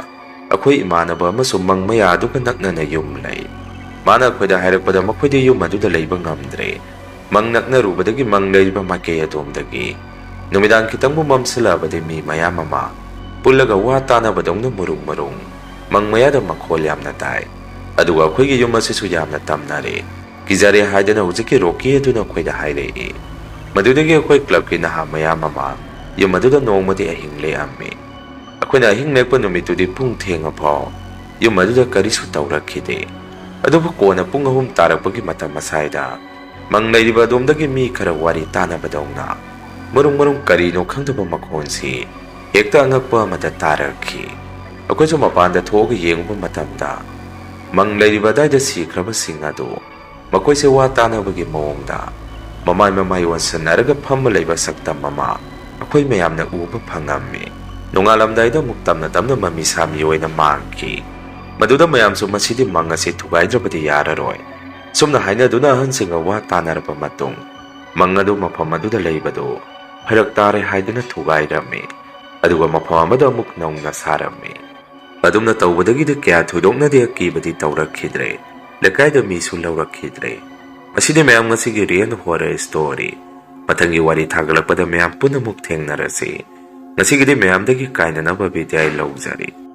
ꯑꯩꯈꯣꯏ ꯏꯃꯥꯟꯅꯕ ꯑꯃꯁꯨ ꯃꯪ ꯃꯌꯥꯗꯨꯒ ꯅꯛꯅꯅ ꯌꯨꯝ ꯂꯩ꯫ ꯃꯥꯅ ꯑꯩꯈꯣꯏꯗ ꯍꯥꯏꯔꯛꯄꯗ ꯃꯈꯣꯏꯗꯤ ꯌꯨꯝ ꯑꯗꯨꯗ ꯂꯩꯕ ꯉꯝꯗ꯭ꯔꯦ꯫ ꯃꯪ ꯅꯛꯅꯔꯨꯕꯗꯒꯤ ꯃꯪ ꯂꯩꯔꯤꯕ ꯃꯥꯏꯀꯩ ꯑꯗꯣꯝꯗꯒꯤ ꯅꯨꯃꯤꯗꯥꯡ ꯈꯤꯇꯪꯕꯨ ꯃꯝꯁꯤꯜꯂꯛꯑꯕꯗꯤ ꯃꯤ ꯃꯌꯥꯝ ꯑꯃ ꯄꯨꯜꯂꯒ ꯋꯥ ꯇꯥꯅꯕꯗꯧꯅ ꯃꯔꯨꯡ ꯃꯔꯨꯡ ꯃꯪ ꯃꯌꯥꯗ ꯃꯈꯣꯜ ꯌꯥꯝꯅ ꯇꯥꯏ꯫ ꯑꯗꯨꯒ ꯑꯩꯈꯣꯏꯒꯤ ꯌꯨꯝ ꯑꯁꯤꯁꯨ ꯌꯥꯝꯅ ꯇꯝꯅꯔꯦ꯫ ꯀꯤꯖꯔꯦ ꯍꯥꯏꯗꯅ ꯍꯧꯖꯤꯛꯀꯤ ꯔꯣꯀꯤ ꯑꯗꯨꯅ ꯑꯩꯈꯣꯏꯗ ꯍꯥꯏꯔꯛꯏ꯫ ꯃꯗꯨꯗꯒꯤ ꯑꯩꯈꯣꯏ ꯀ꯭ꯂꯕꯀꯤ ꯅꯍꯥ ꯃꯌꯥꯝ ꯑꯃ ꯌꯨꯝ ꯑꯗꯨꯗ ꯅꯣꯡꯃꯗꯤ ꯑꯍꯤꯡ ꯂꯦꯛꯑꯝꯃꯤ꯫ ꯑꯩꯈꯣꯏꯅ ꯑꯍꯤꯡ ꯂꯦꯛꯄ ꯅꯨꯃꯤꯠꯇꯨꯗꯤ ꯄꯨꯡ ꯊꯦꯡꯉꯐꯥꯎ ꯌꯨꯝ ꯑꯗꯨꯗ ꯀꯔꯤꯁꯨ ꯇꯧꯔꯛꯈꯤꯗꯦ꯫ ꯑꯗꯨꯕꯨ ꯀꯣꯟꯅ ꯄꯨꯡ ꯑꯍꯨꯝ ꯇꯥꯔꯛꯄꯒꯤ ꯃꯇꯝ ꯑꯁꯥꯏꯗ ꯃꯪ ꯂꯩꯔꯤꯕ ꯑꯗꯣꯝꯗꯒꯤ ꯃꯤ ꯈꯔ ꯋꯥꯔꯤ ꯇꯥꯅꯕꯗꯧꯅ ꯃꯔꯨꯡ ꯃꯔꯨꯡ ꯀꯔꯤꯅꯣ ꯈꯪꯗꯕ ꯃꯈꯣꯟꯁꯤ ꯍꯦꯛꯇ ꯑꯉꯛꯄ ꯑꯃꯗ ꯇꯥꯔꯛꯈꯤ꯫ ꯑꯩꯈꯣꯏꯁꯨ ꯃꯄꯥꯟꯗ ꯊꯣꯛꯑꯒ ꯌꯦꯡꯉꯨꯕ ꯃꯇꯝꯗ ꯃꯪ ꯂꯩꯔꯤꯕ ꯑꯗꯥꯏꯗ ꯁꯤꯈ꯭ꯔꯕꯁꯤꯡ ꯑꯗꯨ ꯃꯈꯣꯏꯁꯦ ꯋꯥ ꯇꯥꯅꯕꯒꯤ ꯃꯑꯣꯡꯗ ꯃꯃꯥꯏ ꯃꯃꯥꯏ ꯑꯣꯟꯁꯟꯅꯔꯒ ꯐꯝꯃ ꯂꯩꯕ ꯁꯛꯇꯝ ꯑꯃ ꯑꯩꯈꯣꯏ ꯃꯌꯥꯝꯅ ꯎꯕ ꯐꯪꯉꯝꯃꯤ꯫ ꯅꯣꯡꯉꯥꯜꯂꯝꯗꯥꯏꯗ ꯑꯃꯨꯛ ꯇꯞꯅ ꯇꯞꯅ ꯃꯃꯤ ꯁꯥꯃꯤ ꯑꯣꯏꯅ ꯃꯥꯡꯈꯤ꯫ ꯃꯗꯨꯗ ꯃꯌꯥꯝꯁꯨ ꯃꯁꯤꯗꯤ ꯃꯪ ꯑꯁꯤ ꯊꯨꯒꯥꯏꯗ꯭ꯔꯕꯗꯤ ꯌꯥꯔꯔꯣꯏ꯫ ꯁꯨꯝꯅ ꯍꯥꯏꯅꯗꯨꯅ ꯑꯍꯟꯁꯤꯡꯒ ꯋꯥ ꯇꯥꯅꯔꯕ ꯃꯇꯨꯡ, ꯃꯪ ꯑꯗꯨ ꯃꯐꯝ ꯑꯗꯨꯗ ꯂꯩꯕꯗꯨ ꯐꯔꯛ ꯇꯥꯔꯦ ꯍꯥꯏꯗꯨꯅ ꯊꯨꯒꯥꯏꯔꯝꯃꯤ꯫ ꯑꯗꯨꯒ ꯃꯐꯝ ꯑꯃꯗ ꯑꯃꯨꯛ ꯅꯧꯅ ꯁꯥꯔꯝꯃꯤ꯫ ꯑꯗꯨꯝꯅ ꯇꯧꯕꯗꯒꯤꯗꯤ ꯀꯌꯥ ꯊꯣꯏꯗꯣꯛꯅꯗꯤ ꯑꯀꯤꯕꯗꯤ ꯇꯧꯔꯛꯈꯤꯗ꯭ꯔꯦ꯫ ꯂꯩꯀꯥꯏꯗ ꯃꯤꯁꯨ ꯂꯧꯔꯛꯈꯤꯗ꯭ꯔꯦ꯫ ꯃꯁꯤꯗꯤ ꯃꯌꯥꯝ ꯉꯁꯤꯒꯤ real horror story꯫ ꯃꯊꯪꯒꯤ ꯋꯥꯔꯤ ꯊꯥꯒꯠꯂꯛꯄꯗ ꯃꯌꯥꯝ ꯄꯨꯟꯅꯃꯨꯛ ꯊꯦꯡꯅꯔꯁꯤ꯫ ꯉꯁꯤꯒꯤꯗꯤ ꯃꯌꯥꯝꯗꯒꯤ ꯀꯥꯏꯅꯅꯕ ꯕꯤꯗꯥꯏ ꯂꯧꯖꯔꯤ꯫